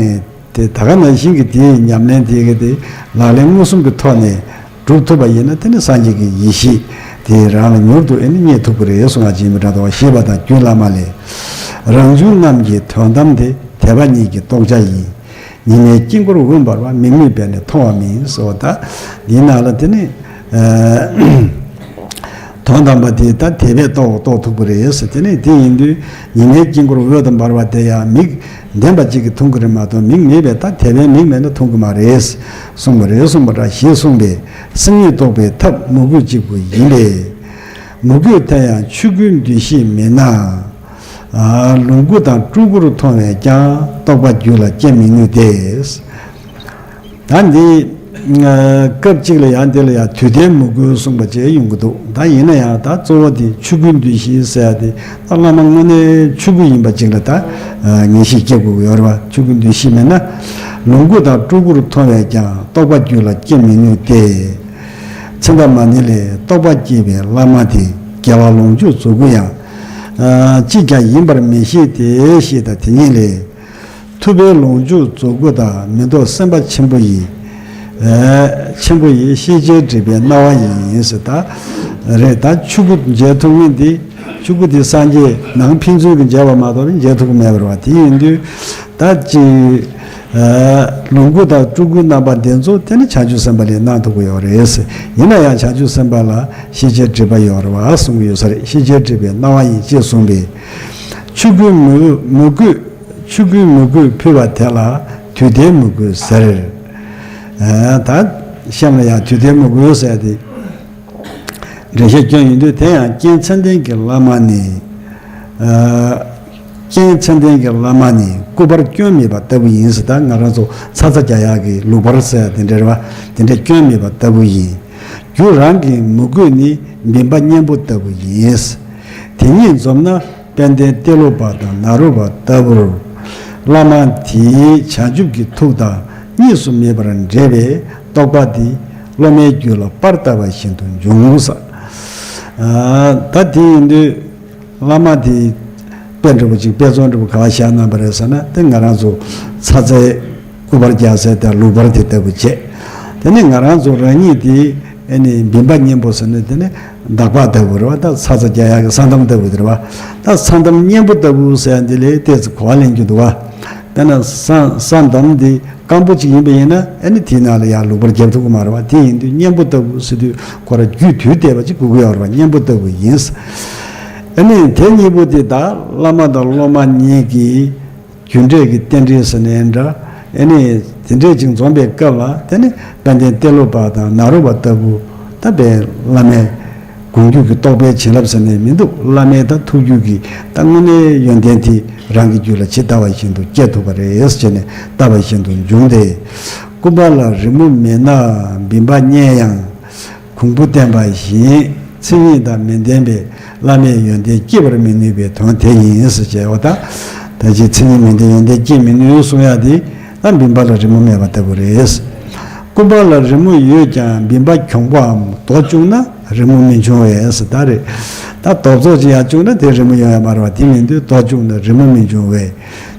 དེ་ད་ག་ནང་བཞིན་གྱི་དེའི་ཉམས་ལེན་དེ་གི་དེ་ལག་ལེན་མངོན་སུམ་གྱི་ཐོག་ནས་སྒྲུབ་ཐུབ་པ་ཡིན་ན། དེ་ནི་སངས་རྒྱས་ཀྱི་ཡེ་ཤེས་དེ་རང་ལ་མྱུར་དུ་ཨེ་ནི་རྙེད་ཐུབ་ཀྱི་རེད་གསུང་བ་ཇི་མི་དྲག་དོ། ཞེས་པ་དང་། རྒྱུད་བླ་མ་ལས། རང་བྱུང་རྣམས་ཀྱི་དོན་དམ་དེ། དད་པ་ཉིད་ཀྱི་རྟོགས་བྱ་ཡིན། ཉི་མའི་དཀྱིལ་འཁོར་འོད་འབར་བ། མིག་མིག་པས་ནི་མཐོང་བ་མིན། ཟེར་བ་ད་འདིའི་ནང་ལ་དེ་ནི་ཨ་ དོན་དམ་པ་དེ་ད་དད་པས་རྟོགས་རྟོགས་ཐུབ་ཀྱི་རེད་ཟེར། དེ་ནས་དེ་ཡིན་དུས་ཉི་མའི་དཀྱིལ་འཁོར་འོད་དུ་འབར་བ་དེ་ཡང་མིག་ལྡན་པ་གཅིག་གིས་མཐོང་གི་རེད་མ་གཏོགས། མིག་མེད་པས་ད་དད་པས་མིག་མེད་ན་མཐོང་གི་མ་རེད་གསུངས་པ་རེད། གསུངས་པ་འདྲ་ཞེས་གསུངས་པས། སེམས་ཉིད་རྟོགས་པའི་ཐབས་མོས་གུས་གཅིག་པུ་ཡིན་པས། མོས་གུས་དེ་ཡང་ཆོས་སྐུའི་འདུ་ཤེས་མེད་ན། ཨ། ལོངས་སྐུ་དང་སྤྲུལ་སྐུར་མཐོང་བས་ཀྱང་རྟོག་པ་རྒྱུད་ལ་སྐྱེ་མི་ནུས་ཏེ། ད་འདི་སྐབས་གཅིག་ལ་ཡང་འདི་ལ་ཡང་དུས་མཐའི་མོས་གུས་གསུངས་པ་བཅས་ཡོང་གི་འདུག། ད་ཡིན་ན་ཡང་ད་གཙོ་བོ་དེ་ཆོས་སྐུའི་འདུ་ཤེས་ཟེར་ཡ་དེ། ད་བླ་མ་དངོས་གནས་ཆོས་སྐུ་ཡིན་པ་ཅིག་ལ་ད་ངེས་ཤེས་སྐྱེ་དགོས་ཀྱི་ཡོད་རེད་བ། ཆོས་སྐུའི་འདུ་ཤེས་མེད་ན། ལོངས་སྐུ་དང་སྤྲུལ་སྐུར་མཐོང་བས་ཀྱང་རྟོག་པ་རྒྱུད་ལ་སྐྱེ་མི་ནུས་ཏེ། ཚེ་འདས་མ་ཎི་ལས་རྟོག་པ་སྐྱེས་པའི་བླ་མ་དེ། རྒྱལ་བ་ལོངས་སྤྱོད་རྫོགས་སྐུ་ཡང་ཅིས་ཀྱང་ཡིན་པར་མི་ཤེས་ཏེ་ཞེས་དང་དེ་ཉིད་ལས། ཐུབ་པའི་ལོངས་སྤྱོད་རྫོགས་སྐུ་དང་། མི་ལྡོག་སེམས་དཔའ་ཆེན་པོ་ཡི། ཨེ། ཆེན་པོ་ཡི་ཤེས་བྱའི་སྒྲིབ་པའི་སྣང་བ་ཡིན་ཟེར། ད་རེད། ད་ཆོས་སྐུ་མཇལ་ཐུབ་མཁན་དེ། ཆོས་སྐུ་དེ་སངས་རྒྱས་ནང་ཕན་ཚུན་གྱི་མཇལ་བ་མ་གཏོགས་མཇལ་ཐུབ་ཀྱི་མེད་པ་རེད་བ། དེ་ཡིན་དུས་ད་ཅིག། ཨེ། ལོངས་སྐུ་དང་སྤྲུལ་སྐུའི་རྣམ་པ་དེ་ཚོ་དེ་ནི་བྱང་ཆུབ་སེམས་དཔའ་ལས་སྣང་ཐུབ་ཀྱི་ཡོད་རེད་ཟེར། ཡིན་ན་ཡང་བྱང་ཆུབ་སེམས་དཔའ་ལ་ཤེས་བྱའི་སྒྲིབ་པ་ཡོད་རེད་བ་གསུང་གི་ཡོད་ས་རེད། ཤེས་བྱའི་སྒྲིབ་པའི་སྣང་བ་ཡིན་ཅེས་གསུངས་པས། ཆོས་སྐུའི་མོས་མོས་གུས། ཆོས་སྐུའི་མོས་གུས་ཕུལ་བ་དེ་ལ་དུས་མཐའི་མོས་གུས་ཟེར། ཨ། ད་གཤམ་ལ་ཡང་དུས་མཐའི་མོས་གུས་ཟེར་ཏེ་འགྲེལ་བཤད་སྐྱོན་ཡིན་དུས། དེ་ཡང་རྐྱེན་ཚད་ལྡན་གྱི་བླ་མ་ནི། ཨ། རྐྱེན་ཚད་ལྡན་གྱི་བླ་མ་ནི་སྐུ་པར་སྐྱོན་མེད་པ་ལྟ་བུ་ཡིན་ཟེར། ད་ང་རང་ཚོ་ཚ་ཚ་རྒྱག་ཡག་གི་ལུག་པར་ཟེར་དེ་འདྲ་རེད་བ། དེ་འདྲ་སྐྱོན་མེད་པ་ལྟ་བུ་ཡིན། རྒྱུ་རང་གི་མོས་གུས་ནི་བིམ་པ་གཉན་པོ་ལྟ་བུ་ཡིན། དེ་ཉིད་འཛོམས་ན་དཔལ་ལྡན་ཏེ་ལོ་པ་དང་ནཱ་རོ་པ་ལྟ་བུར། བླ་མ་དེའི་བྱང་ཆུབ་ཀྱི་ཐུགས་དང་གཉིས་སུ་མེད་པར་འབྲེལ་བའི་རྟོགས་པ་དེ་སློབ་མའི་རྒྱུད་ལ་པར་བཏབ་པ་བཞིན་དུ་འབྱུང་ས། ཨ། ད་དེ་ཡིན་དུས་བླ་མ་དེ་དཔེ་འདྲ་པོ་ཅིག། དཔེ་མཚོན་འདྲ་པོ་ག་བ་བཞག་གནང་པ་རེད་ཟེར་ན། དེ་ང་རང་ཚོ་ཚ་ཚའི་སྐུ་པར་རྒྱག་སའི་དེ་ལུག་པར་དེ་ལྟ་བུ་བྱས། དེ་ནས་ང་རང་ཚོ་རང་ཉིད་དེ། ཨ་ནི་བིམ་པ་གཉན་པོ་ཟེར་ནས་དེ་ནི་འདག་པ་ལྟ་བུ་རེད་བ། ད་ཚ་ཚ་རྒྱག་ཡག་གི་ས་འདམ་ལྟ་བུ་དེ་རེད་བ། ད་ས་འདམ་གཉན་པོ་ལྟ་བུ་ཟེར་ཡ་འདི་ལས་ཏོག་ཙམ་གོ་བ་ལེན་རྒྱུ་འདུག་བ། དཔེར་ན་ས་ས་འདམ་འདི་སྐམ་པོ་ཅིག་ཡིན་པ་ཡིན་ན། ཨ་ནི་དེའི་ནང་ལ་ཡང་ལུག་པར་རྒྱབ་ཐུབ་ཀྱི་མ་རེད་བ། དེ་ཡིན་དུས་གཉན་པོ་ལྟ་བུ་ཟེར་དུས་ཁོ་རང་རྒྱུས་དུས་གཏད་པ་ཅིག་དགོས་ཀྱི་ཡོད་རེད་བ། གཉན་པོ་ལྟ་བུ་ཡིན། ཨ་ནི་དེ་གཉིས་པོ་དེ་ད་བླ་མ་དང་སློབ་མ་གཉིས་ཀྱི་རྒྱུ་འབྲས་ཀྱི་རྟེན་འབྲེལ་ཟེར་ནའི་འདྲ། ཨ་ནི་དེ་འདྲས་ཅིག་འཛོམས་པའི་སྐབས་ལ། དེ་ནི་དཔལ་ལྡན་ཏེ་ལོ་པ་དང་ནཱ་རོ་པ་ལྟ་བུ། ད་དཔེ་བླ་མའི་དགོངས་རྒྱུད་ཀྱི་རྟོགས་པའི་བྱིན་རླབས་ཟེར་ནས་མི་འདུག། བླ་མའི་ད་ཐུགས་རྒྱུད་ཀྱི་ད་དངོས་གནས་ཡོན་ཏན་དེ་རང་གི་རྒྱུད་ལ་ཇི་ལྟ་བ་བཞིན་དུ་སྐྱེ་ཐུབ་པ་རེད་ཟེར་ནས་བལྟ་བ་བཞིན་དུ་འབྱུང་སྟེ། སྐུ་པར་ལ་རི་མོ་མེད་ན་བིམ་པ་གཉན་ཡང་། གོང་བུ་བསྟན་པ་བཞིན་མཚན་ཉིད་དང་མི་ལྡན་པའི་བླ་མའི་ཡོན་ཏན་སྐྱེ་བར་མི་ནུས་པའི་དོན་དེ་ཡིན་ཟེར་བྱས་པ་དང་། ད་ཅི་མཚན་ཉིད་མི་ལྡན་ཡོན་ཏན་སྐྱེ་མི་ནུས་གསུང་ཡ་དེ་ད་བིམ་པ་ལ་རི་མོ་མེད་པ་ལྟ་བུ་རེད། སྐུ་པར་ལ་རི་མོ་ཡོད་ཀྱང་བིམ་པ་གྱོང་པོའམ་རྡོ་བཅུག་ན་རི་མོ་མི་འབྱུང་བས་ཟེར། ད་རེད། ད་རྡོ་བཙོག་ཅིག་ཡར་བཅུག་ན་དེ་རི་མོ་ཡོང་ཡ་མ་རེད་བ། དེ་མིན་དུས་རྡོ་བཅུག་ན་རི་མོ་མི་འབྱུང་བས་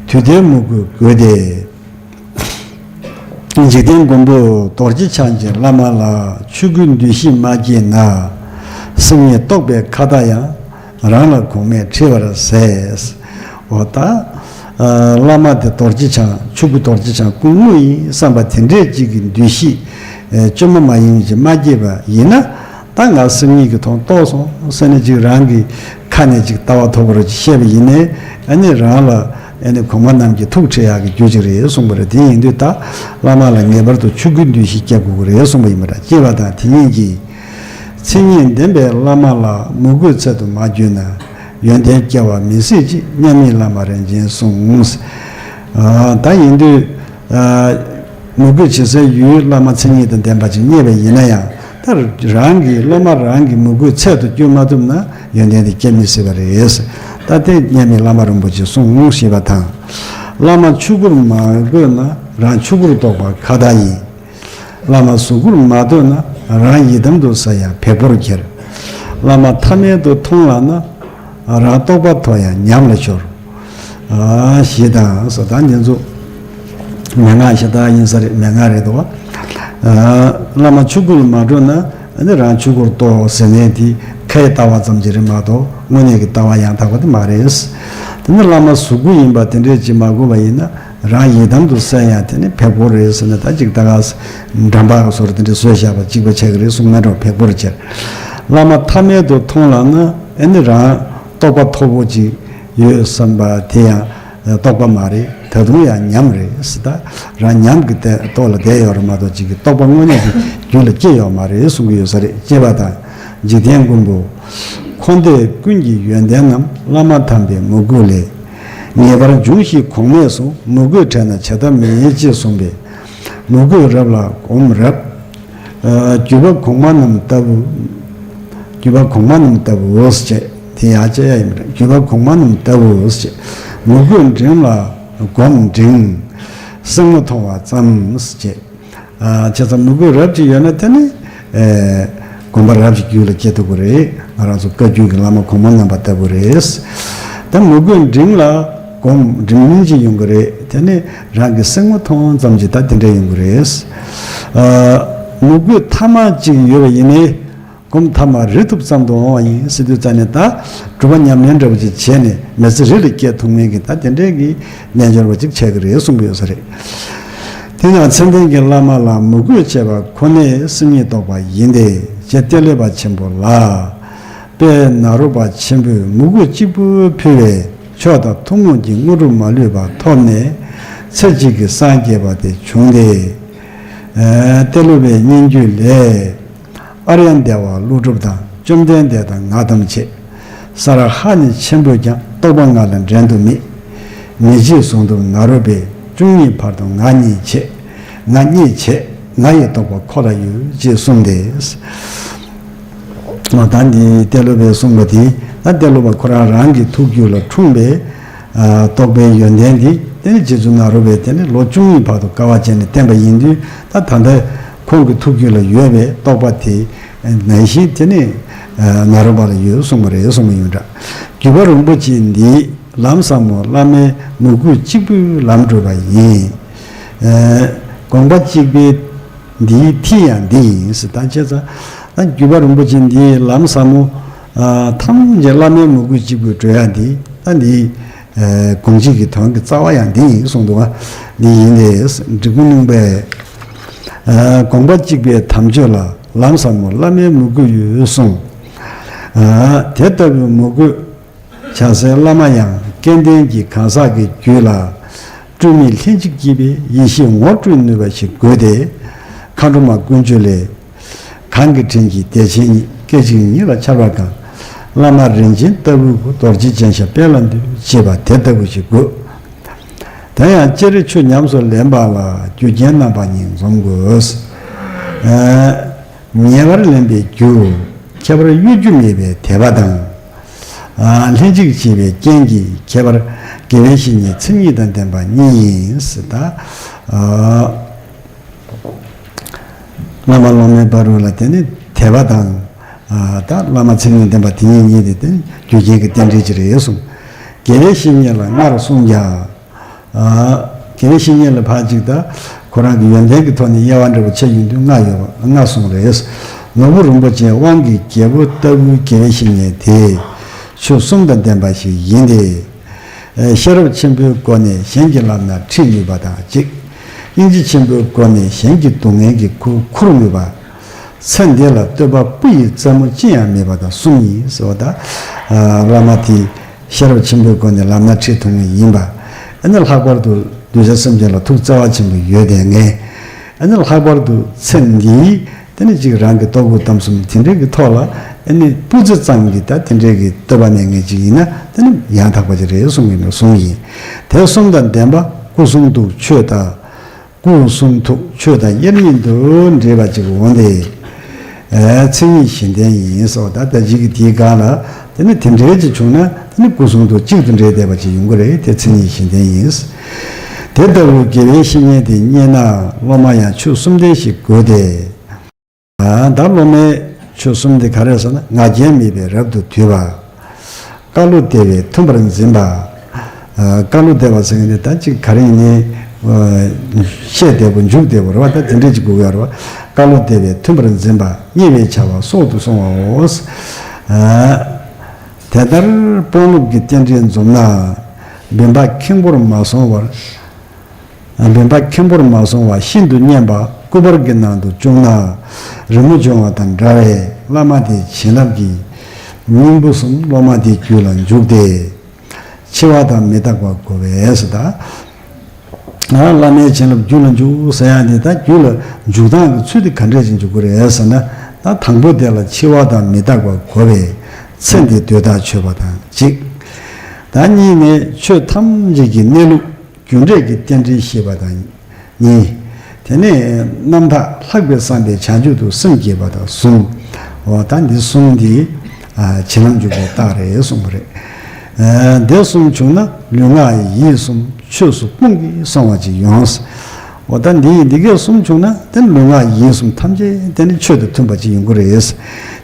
དུས་མཐའི་མོས་གུས་དགོས་ཏེ། འཇིག་རྟེན་མགོན་པོ་རྡོ་རྗེ་འཆང་གིས་བླ་མ་ལ་ཆོས་སྐུའི་འདུ་ཤེས་མ་སྐྱེས་ན། སེམས་ཉིད་རྟོགས་པའི་ཁ་བརྡ་ཡང་། རང་ལ་གོང་མས་ཁྲིད་པར་ཟད། འོ་ད། ཨ། བླ་མ་དེ་རྡོ་རྗེ་འཆང་། ཆོས་སྐུ་རྡོ་རྗེ་འཆང་སྐུ་དངོས་ཡིན་བསམ་པ་དེ་འདྲས་ཅིག་གི་འདུ་ཤེས། ཨ། བཅོས་མ་མ་ཡིན་ཅིག་མ་སྐྱེས་པ་ཡིན་ན། ད་ང་སེམས་ཉིད་ཀྱི་ཐོག་རྟོགས་སོང་ཟེར་ནས་ཅིག་རང་གི་ཁ་ནས་ཅིག་ལྟ་བ་ཐོབ་པར་ཅིག་བཤད་པ་ཡིན་ནའི། ཨ་ནི་རང་ལ། ཨ་ནི་གོང་མ་རྣམས་ཀྱིས་ཐུགས་ཁྲེལ་ཡག་གི་རྒྱུ་ཅིག་རེད་གསུངས་པ་རེད། དེ་ཡིན་དུས་ད་བླ་མ་ལ་ངེས་པར་དུ་ཆོས་སྐུའི་འདུ་ཤེས་སྐྱེ་དགོས་ཀྱི་རེད་གསུངས་པ་ཡིན་པ་འདྲ། སྐྱེས་པ་དང་དེ་ཉིད་ཀྱིས། མཚན་ཉིད་ལྡན་པའི་བླ་མ་ལ་མོས་གུས་ཚད་དུ་མ་གྱུར་ན། ཡོན་ཏན་སྐྱེ་བ་མི་སྲིད་ཅེས། མཉམ་ཉིད་བླ་མ་རིན་ཆེན་གསུངས། ཨ། ད་ཡིན་དུས། ཨ། མོས་གུས་བྱེད་སའི་ཡུལ་བླ་མ་མཚན་ཉིད་དང་ལྡན་པ་ཅིག་རྙེད་པ་ཡིན་ན་ཡང་། ད་རང་གི་སློབ་མ་རང་གི་མོས་གུས་ཚད་དུ་བསྐྱུར་མ་ཐུབ་ན་ཡོན་ཏན་དེ་སྐྱེ་མི་སྲིད་པ་རེད། ད་དེ་མཉམ་མེད་བླ་མ་རིན་པོ་ཆེས་གསུངས་ཞེས་པ་དང་། བླ་མ་ཆོས་སྐུར་མ་བསྐོས་ན་རང་ཆོས་སྐུར་རྟོགས་པ་ཁ་བརྡ་ཡིན། བླ་མ་གཟུགས་སྐུར་མ་ཐོས་ན་རང་ཡི་དམ་དུ་གསལ་ཡང་བེག་པོར་འགྱུར། བླ་མ་ཐ་མལ་དུ་མཐོང་ལགས་ན་རང་རྟོགས་པ་ཐོབ་ཡང་ཉམས་ལ་ཤོར། ཨ། ཞེས་དང་སོགས། ད་འདི་ཚོ་མན་ངག་ཤ་སྟག་ཡིན་ས་རེད། མན་ངག་རེད་དོ། ཨ། བླ་མ་ཆོས་སྐུ་ལ་མ་འགྲོ་ན་ནི་རང་ཆོས་སྐུར་རྟོགས་ཟེར་ནས་དེ་ཁའི་ལྟ་བ་ཙམ་ཅིག་རེད་མ་གཏོགས་དངོས་གནས་ཀྱི་ལྟ་བ་ཡང་དག་པ་དེ་མ་རེད། དེ་ནི་བླ་མ་གཟུགས་སྐུ་ཡིན་པ་དེ་འདྲས་ཅིག་མ་གོ་བ་ཡིན་ན་རང་ཡི་དམ་དུ་གསལ་ཡང་དེ་ནི་བེག་པོ་རེད་ཟེར་ནས། ད་ཅིག་ད་ག་འགྲམ་པ་སོར་དེ་འདྲས་བཟོས་བཞག་པ་གཅིག་པ་ཆགས་ཀྱི་རེད་གསུངས་མེད་འགྲོ། བེག་པོར་བྱེད། བླ་མ་ཐ་མལ་དུ་མཐོང་ལབ་ན་ཨེ་ནི་རང་རྟོགས་པ་མཐོ་པོ་ཅིག་ཡོད་བསམ་པ་དེ་ཡང་རྟོགས་པ་མ་རེད། ད་དུང་ཡང་ཉམས་རེད་ཟེར། ད་རང་ཉམས་ཀྱི་ཐོག་ལ་བསྡད་ཡོད་རེད་མ་གཏོགས་ཅིག་གི་རྟོགས་པ་དངོས་གནས་ཀྱི་རྒྱུད་ལ་སྐྱེས་ཡོད་མ་རེད་གསུང་གི་ཡོད་ས་རེད། ཅེས་པ་དང་། འཇིག་རྟེན་མགོན་པོ། འཁོར་འདས་ཀུན་གྱི་ཡོན་ཏན་རྣམས། བླ་མ་དམ་པའི་མོས་གུས་ལས། ངེས་པར་འབྱུང་ཞིང་གོང་མས་སུ། མོས་གུས་བྲལ་ན་བྱ་ཐབས་མེད། ཅེས་གསུངས་པས། མོས་གུས་རབ་ལ་སྒོམ་རབ། ཨ། བརྒྱུད་པ་གོང་མ་རྣམས་ལྟ་བུ། བརྒྱུད་པ་གོང་མ་རྣམས་ལྟ་བུའོ་ཟེར་བྱས། དེ་ཡང་བཅད་ཡ་ཡིན་པ་རེད། བརྒྱུད་པ་གོང་མ་རྣམས་ལྟ་བུའོ་ཟེར་བྱས། མོས་གུས་འབྲིང་ལ་སྒོམ་འབྲིང་། སེན་མོ་མཐོང་བ་ཙམ་ཟེར་བྱས། ཨ། བྱས་ཙང་མོས་གུས་རབ་ཅིག་ཡོད་ན་དེ་ནི། ཨེ། སྒོམ་པ་རབ་ཅིག་རྒྱུད་ལ་སྐྱེ་ཐུབ་ཀྱི་རེད། ང་རང་ཚོ་བཀའ་བརྒྱུད་ཀྱི་བླ་མ་གོང་མ་རྣམ་པ་ལྟ་བུ་རེད། ད་མོས་གུས་འབྲིང་ལ་སྒོམ་འབྲིང་མིན་ཅིག་ཡོང་གི་རེད། དེ་ནི་རང་གི་སེན་མོ་མཐོང་ཙམ་གྱིས་ད་དེ་འདྲ་ཡོང་གི་རེད། ཨ། མོས་གུས་ཐ་མ་ཅིག་ཡོད་པ་ཡིན་ནའི། སྒོམ་ཐ་མ་རི་ཐུབ་ཙམ་དུ་འོང་བ་ཡིན་ཟེར་དུས་ཙ་ནས་ད་སྒྲུབ་པ་ཉམས་ལེན་འདྲ་བོ་ཅིག་བྱས་ནས་མི་ཚེ་རི་ལ་སྐྱེལ་ཐུབ་མཁན་གྱི་ད་དེ་འདྲའི་གི་རྣལ་འབྱོར་པ་ཅིག་ཆགས་ཀྱི་རེད་གསུང་གི་ཡོད་ས་རེད། དེ་ཡང་མཚན་ལྡན་གྱི་བླ་མ་ལ་མོས་གུས་བྱས་པ་ཁོ་ནས་སེམས་ཉིད་རྟོགས་པ་ཡིན་ཏེ། ཞེས་ཏེ་ལེགས་པ་ཆེན་པོ་ལ། དཔལ་ནཱ་རོ་པ་ཆེན་པོས་མོས་གུས་གཅིག་པུས་ཕུལ་བས་མཆོག་དང་ཐུན་མོང་གི་དངོས་གྲུབ་མ་ལུས་པ་ཐོབ་ནས་ཚེ་གཅིག་གིས་སངས་རྒྱས་པ་དེ་བྱུང་སྟེ། ཨ། ཏེ་ལོ་པའི་སྙན་བརྒྱུད་ལས། ཨཱརྱ་དེ་ཝ་ཀླུ་སྒྲུབ་དང་། བཅོམ་ལྡན་འདས་དང་ང་ཐམས་ཅད། ས་ར་ཧ་ནི་ཆེན་པོས་ཀྱང་། རྟོགས་པ་ང་ལ་འགྲན་དུ་མེད། མི་བརྗེད་གཟུངས་ཐུབ་ནཱ་རོ་པས། བཅུ་གཉིས་བར་དུ་ང་གཉིས་བྱེད། ང་གཉིས་བྱེད། ང་ཡི་རྟོགས་པ་ཁོ་ལ་ཡོད། ཅེས་གསུངས་ཏེ། ད་འདི་ཏེ་ལོ་པས་གསུངས་པ་དེ། ད་ཏེ་ལོ་པ་ཁོ་རང་རང་གི་ཐུགས་རྒྱུད་ལ་འཁྲུངས་པའི་རྟོགས་པའི་ཡོན་ཏན་དེ། དེ་ནི་རྗེ་བཙུན་ནཱ་རོ་པས་དེ་ནི་ལོ་བཅུ་གཉིས་བར་དུ་དཀའ་བ་སྤྱད་ནས་བསྟན་པ་ཡིན་དུས། ད་ད་ལྟ་ཁོང་གི་ཐུགས་རྒྱུད་ལ་ཡོད་པའི་རྟོགས་པ་དེ་ནང་བཞིན་དེ་ནི་ནཱ་རོ་པ་ལ་ཡོད་གསུངས་པ་རེད་གསུངས་པ་ཡིན་འདྲ། བརྒྱུད་པ་རིན་པོ་ཆེ་འདིའི་ལམ་ཟབ་མོ། བླ་མའི་མོས་གུས་གཅིག་པུས་ལམ་བསྒྲུབས་པ་ཡིན། དགོངས་པ་གཅིག་པའི་འདིའི་མཐིལ་ཡང་འདི་ཡིན་ཟེར། ད་བྱས་ཙང་ད་བརྒྱུད་པ་རིན་པོ་ཆེ་འདིའི་ལམ་ཟབ་མོ། ཐམས་ཅད་བླ་མའི་མོས་གུས་གཅིག་པུས་བགྲོད་ཡ་འདི། ད་འདི་དགོངས་གཅིག་གི་དོན་གྱི་རྩ་བ་ཡང་འདི་ཡིན་གསུངས་འདུག་བ། འདི་ཡིན་ཏེ། འབྲི་གུང་གླིང་པས། དགོངས་པ་གཅིག་པའི་དམ་ཆོས་ལ། ལམ་ཟབ་མོ་བླ་མའི་མོས་གུས་ཡོད་གསུངས། དེ་ལྟ་བུའི་མོས་གུས་བྱ་སའི་བླ་མ་ཡང་། སྐལ་ལྡན་གྱི་གང་ཟག་གི་རྒྱུད་ལ། སྤྲོས་མེད་ལྷན་ཅིག་སྐྱེས་པའི་ཡེ་ཤེས་ངོ་སྤྲོད་ནུས་པ་ཞིག་དགོས་ཏེ། མཁའ་འགྲོ་མ་ཀུན་སྤྱོད་ལས། གང་གི་དྲིན་གྱིས་བདེ་ཆེན་ཉིད། སྐད་ཅིག་ཉིད་ལ་འཆར་བ་གང་། བླ་མ་རིན་ཆེན་ལྟ་བུའི་སྐུ། རྡོ་རྗེ་ཅན་ཞབས་པད་ལ་འདུད། ཅེས་པ་དེ་ལྟ་བུ་ཞིག་དགོས། དེ་ཡང་སྤྱིར་ཆོས་ཉམས་སུ་ལེན་པ་ལ། རྒྱུ་རྐྱེན་རྣམ་པ་གཉིས་འཛོམས་དགོས། ངེས་པར་ལེན་པའི་རྒྱུ། ཁྱད་པར་གཡོ་སྒྱུ་མེད་པའི་དད་པ་དང་། ལྷན་ཅིག་བྱེད་པའི་རྐྱེན་གྱིས་ཁྱད་པར་དགེ་བའི་བཤེས་གཉེན་མཚན་ཉིད་དང་ལྡན་པ་གཉིས་ཡིན་ཟེར། ད། བླ་མ་སློབ་མའི་བར་ལ་དེ་ནི་དད་པ་དང་། ད་བླ་མ་མཚན་ཉིད་ལྡན་པ་དེ་གཉིས་གཉིས་དེ་དེ་རྒྱུ་རྐྱེན་གྱི་རྟེན་འབྲེལ་གྱི་རེད་གསུངས། དགེ་བའི་བཤེས་གཉེན་ལ་ལྔར་གསུངས་ཀྱང་། དགེ་བའི་བཤེས་གཉེན་ལ་ཕར་ཅིག་ད་ཁོ་རང་གི་ཡོན་ཏན་གྱི་ཐོག་ནས་དབྱེ་བ་འདྲ་བོ་ཕྱེ་ཡོང་དུས་ལྔ་ཡོད་པ་ལྔ་གསུངས་རེད། ནོར་བུ་རིན་པོ་ཆེའི་དབང་གིས་རྒྱལ་པོ་ལྟ་བུའི་དགེ་བའི་བཤེས་གཉེན་དེ་ཆོས་གསུམ་དང་ལྡན་པ་ཞིག་ཡིན་ཏེ། ཤེས་རབ་ཆེན་པོའི་སྒོ་ནས་གཞན་གྱི་ལམ་སྣ་ཁྲིད་ནུས་པ་དང་གཅིག་སྙིང་རྗེ་ཆེན་པོའི་སྒོ་ནས་གཞན་གྱི་སྡུག་བསྔལ་གྱི་ཁུར་འཁུར་ནུས་པ། ཚེ་འདི་ལ་བསྟོད་པ་སྤུ་ཡི་རྩེ་མོ་ཅི་ཡང་མེད་པ་དང་གསུམ་ཡིན་ཟེར་བ་དང་། བླ་མ་དེ་ཤེས་རབ་ཆེན་པོའི་སྒོ་ནས་ལམ་སྣ་ཁྲིད་ཐུབ་མཁན་ཡིན་པ། ཨ་ནི་ལྷག་པར་དུ་གདུལ་བྱ་སེམས་ཅན་ལ་ཐུགས་བརྩེ་བ་ཆེན་པོ་ཡོད་བསྡད་མཁན། ཨ་ནི་ལྷག་པར་དུ་ཚེ་འདིའི་དེ་ནི་གཅིག་རང་གི་ལྟོ་གོས་གཏམ་གསུམ་དེ་འདྲའི་གི་ཐོག་ལ་ཨ་ནི་སྤུ་རྩེ་ཙམ་གྱི་ད་དེ་འདྲའི་གི་བསྟོད་པ་མེད་མཁན་ཅིག་ཡིན་ན་དེ་ནི་ཡང་དག་པ་ཅིག་རེད་གསུང་གི་ནི་གསུང་ཡིན། དེ་གསུམ་དང་ལྡན་པ་སྐུ་གསུང་ཐུགས་ཆོས་དང་། སྐུ་གསུང་ཐུགས་ཆོས་དང་དབྱེར་མེད་དུ་འདྲེས་པ་ཅིག་འོང་སྟེ། མཚན་ཉིད་གཞི་ལྡན་ཡིན་སོགས་ད་ལྟ་ཅིག་གི་དེའི་སྒང་ལ་དེ་ནི་དེ་འདྲའི་ཅིག་བྱུང་ན་དེ་ནི་སྐུ་གསུང་ཐུགས་གཅིག་ཏུ་འདྲེས་བསྡད་པ་ཅིག་ཡོང་གི་རེད། དེ་མཚན་ཉིད་གཞི་ལྡན་ཡིན། དེ་ལྟ་བུའི་དགེ་བའི་བཤེས་གཉེན་དེ་རྙེད་ན་སློབ་མ་ཡང་ཆོས་གསུམ་ལྡན་ཞིག་དགོས་ཏེ། ད་སློབ་མའི་ཆོས་གསུམ་དེ་ག་རེ་ཟེར་ན་ང་རྒྱལ་མེད་པའི་རབ་ཏུ་དུལ་བ། བཀའ་སློབ་བདེ་བས་མཐུན་པར་འཛིན་པ། བཀའ་སློབ་བདེ་བ་ཟེར་མཁན་དེ་ད་ཅིག་ག་རེ་ཡིན་ནའི། བཤད་བདེ་པོ་འཇུག་བདེ་པོ་རེད་བ། ད་དེ་འདྲས་ཅིག་དགོས་ཀྱི་ཡོད་རེད་བ། བཀའ་སློབ་བདེ་བས་མཐུན་པར་འཛིན་པ། བརྙས་པའི་བྱ་བ་སྲོག་ཏུ་སྲུང་བའོ། དེ་ལྟར་དཔོན་སློབ་ཀྱི་རྟེན་འབྲེལ་འཛོམས་ན། བུམ་པ་ཁེངས་པོར་མ་སོང་བར། བུམ་པ་ཁེངས་པོར་མ་སོང་བ་ཤིན་ཏུ་མཉེན་པ་སྐུ་པར་གྱི་ནང་དུ་བཅུག་ན་རི་མོ་བྱུང་བ་དང་འདྲ་བས། བླ་མ་དེའི་བྱིན་རླབས་ཀྱི་སྙིང་པོ་གསུམ་སློབ་མ་དེའི་རྒྱུད་ལ་འཇུག་སྟེ། འཆི་བ་དང་མི་རྟག་པ་གོ་བས་ཟེར་ད། བླ་མའི་བྱིན་རླབས་རྒྱུད་ལ་འཇུག་ཟེར་ཡ་ནི་ད་རྒྱུད་ལ་འཇུག་སྟངས་ཀྱི་ཚུལ་དེ་ག་འདྲས་ཅིག་འཇུག་གི་རེད་ཟེར་ན། ད་དང་པོ་དེ་ལ་འཆི་བ་དང་མི་རྟག་པ་གོ་བས་ཚེ་འདི་སྡོད་ཐག་ཆོད་པ་དང་གཅིག་ད་གཉིས་ནས་ཆོས་ཐམས་ཅད་ཀྱི་གནས་ལུགས་རྒྱུ་འབྲས་ཀྱི་རྟེན་འབྲེལ་ཤེས་པ་དང་གཉིས། དེ་ནས་རྣམ་དག་ལྷག་པའི་བསམ་པས་བྱང་ཆུབ་ཏུ་སེམས་བསྐྱེད་པ་དང་གསུམ། འོ་ད་འདི་གསུམ་འདི་ཨ་བྱིན་རླབས་འཇུག་པའི་རྟགས་རེད་གསུངས་པ་རེད། ཨ་འདི་གསུམ་བྱུང་ན་ལུས་ངག་ཡིད་གསུམ་ཆོས་སུ་སྤུངས་ཏེ་སོང་བ་ཅིག་ཡོང་། འོ་ད་འདི་འདི་གས་གསུམ་བྱུང་ན་དེ་ལུས་ངག་ཡིད་གསུམ་ཐམས་ཅད་དེ་ནི་ཆོས་དང་མཐུན་པ་ཅིག་ཡོང་གི་རེད།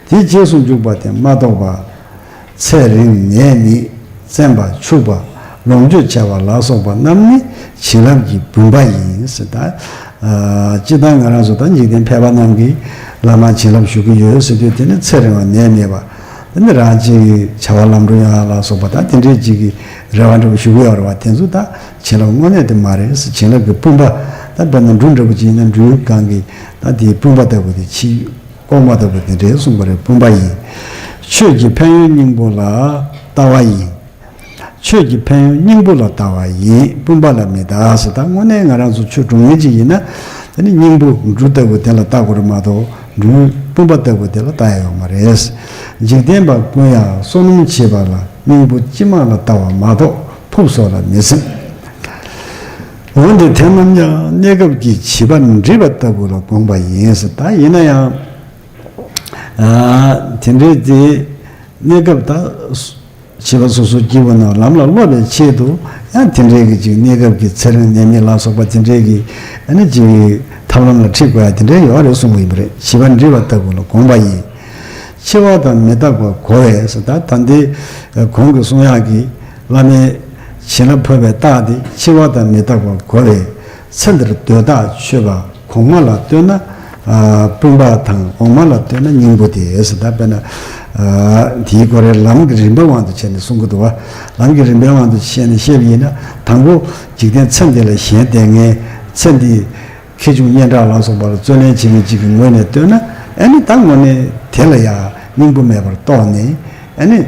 དེ་རྗེས་སུ་འཇུག་པ་དེ་མ་གཏོགས་པ། ཚེ་རིང་ནད་མེད་བཙེམ་པ་འཆུག་པ་ལོངས་སྤྱོད་ཆེ་བ་ལ་སོགས་པ་རྣམས་ནི་བྱིན་རླབས་ཀྱི་བུམ་པ་ཡིན་ཟེར་ད། ཨ་སྤྱིར་བཏང་ང་རང་ཚོ་ད་འཇིག་རྟེན་ཕལ་པ་རྣམས་ཀྱིས་བླ་མ་བྱིན་རླབས་ཞུ་གི་ཡོད་ཟེར་དུས་དེ་ནི་ཚེ་རིང་བ་ནད་མེད་པ། དེ་ནི་རང་གཅིག་གི་བྱ་བ་ལམ་འགྲོ་ཡོང་ཡ་ལ་སོགས་པ་ད་དེ་འདྲའི་གཅིག་གི་རེ་བ་འདྲ་བོ་ཞུ་གི་ཡོད་རེད་བ། དེ་ཚོ་ད་བྱིན་རླབས་དངོས་གནས་དེ་མ་རེད་ཟེར། བྱིན་རླབས་ཀྱི་བུམ་པ་ད་དཔེར་ན་འབྲུ་འདྲ་བོ་ཅིག་ཡིན་ན་འབྲུའི་སྒང་གི་ད་དེའི་བུམ་པ་ལྟ་བུ་དེ་ཕྱི། ལྐོག་མ་ལྟ་བུ་དེ་འདྲའི་གསུངས་པ་རེད། བུམ་པ་ཡིན། ཆོས་ཀྱི་ཕན་ཡོན་སྙིང་པོ་ལ་ལྟ་བ་ཡིན། ཆོས་ཀྱི་ཕན་ཡོན་སྙིང་པོ་ལ་ལྟ་བ་ཡིན། བུམ་པ་ལ་མི་ལྟ་ཟེར། ད་དངོས་གནས་ང་རང་ཚོ་ཆོས་སྒྲུབ་མཁན་ཅིག་ཡིན་ན་དེ་ནི་སྙིང་པོ་འབྲུ་ལྟ་བུ་དེ་ལ་ལྟ་དགོས་རེད་མ་གཏོགས་འབྲུའི་བུམ་པ་ལྟ་བུ་དེ་ལ་ལྟ་ཡ་ཡོད་མ་རེད། འཇིག་རྟེན་པ་ཀུན་ཡང་བསོད་ནམས་ཆེ་བ་ལ་སྙིང་པོ་ཅི་མང་ལ་ལྟ་བ་མ་གཏོགས་ཕུབ་སོགས་ལ་མི་སེམས། འོན་ཏེ་དེ་རྣམས་ཀྱང་གནས་སྐབས་ཀྱི་བྱིས་པ་འདྲིས་པ་ལྟ་བུ་ལ་དགོངས་པ་ཡིན་ཟེར། ད་ཡིན་ན་ཡང་ཨ་དེ་འདྲའི་དེ་གནས་སྐབས་ད་བྱིས་པ་སོ་སོ་སྐྱེ་བོ་རྣམས་ལམ་ལ་སློབ་པའི་ཆེད་དུ་ཡང་དེ་འདྲའི་གི་ཅིག་གནས་སྐབས་ཀྱི་ཚེ་རིང་ནད་མེད་ལ་སོགས་པ་དེ་འདྲའི་གི་ཨ་ནི་ཅིག་ཐབས་ལམ་ལ་ཁྲིད་དགོས་ཡ་དེ་འདྲའི་ཡོད་རེད་གསུངས་པ་ཡིན་པ་རེད། བྱིས་པ་འདྲིས་པ་ལྟ་བུ་ལ་དགོངས་པ་ཡིན། འཆི་བ་དང་མི་རྟག་པ་གོ་བས་ཟེར། ད་ད་འདི་གོང་གི་གསུང་ཡག་གི་བླ་མའི་བྱིན་རླབས་འཕོ་བའི་རྟགས་དེ་འཆི་བ་དང་མི་རྟག་པ་གོ་བས་ཚེ་འདིར་སྡོད་ཐག་ཆོད་པ། གོང་མ་ལ་ལྟོས་ན་ཨ་བུམ་པ་དང་འོག་མ་ལ་ལྟོས་ན་སྙིང་པོ་དེ་ཟེར། ད་དཔེར་ན་ཨ་དེའི་སྐོར་རེ་ལམ་གྱི་རིམ་པའི་དབང་དུ་བྱས་ནས་གསུང་གི་འདུག་བ། ལམ་གྱི་རིམ་པའི་དབང་དུ་བྱས་ནས་བཤད་པ་ཡིན་ན་དང་པོ་འཇིག་རྟེན་ཚེ་འདི་ལ་གཞན་བསྟེན་མཁན་ཚེ་འདི་ཁེ་བྱུང་སྙན་གྲགས་ལ་སོགས་པ་ལ་རྩོད་ལེན་བྱེད་མཁན་གཅིག་གི་ངོས་ནས་ལྟོས་ན་ཨ་ནི་ད་དངོས་གནས་དེ་ལ་ཡང་སྙིང་པོ་མེད་པར་རྟོགས་ནས་ཨ་ནི་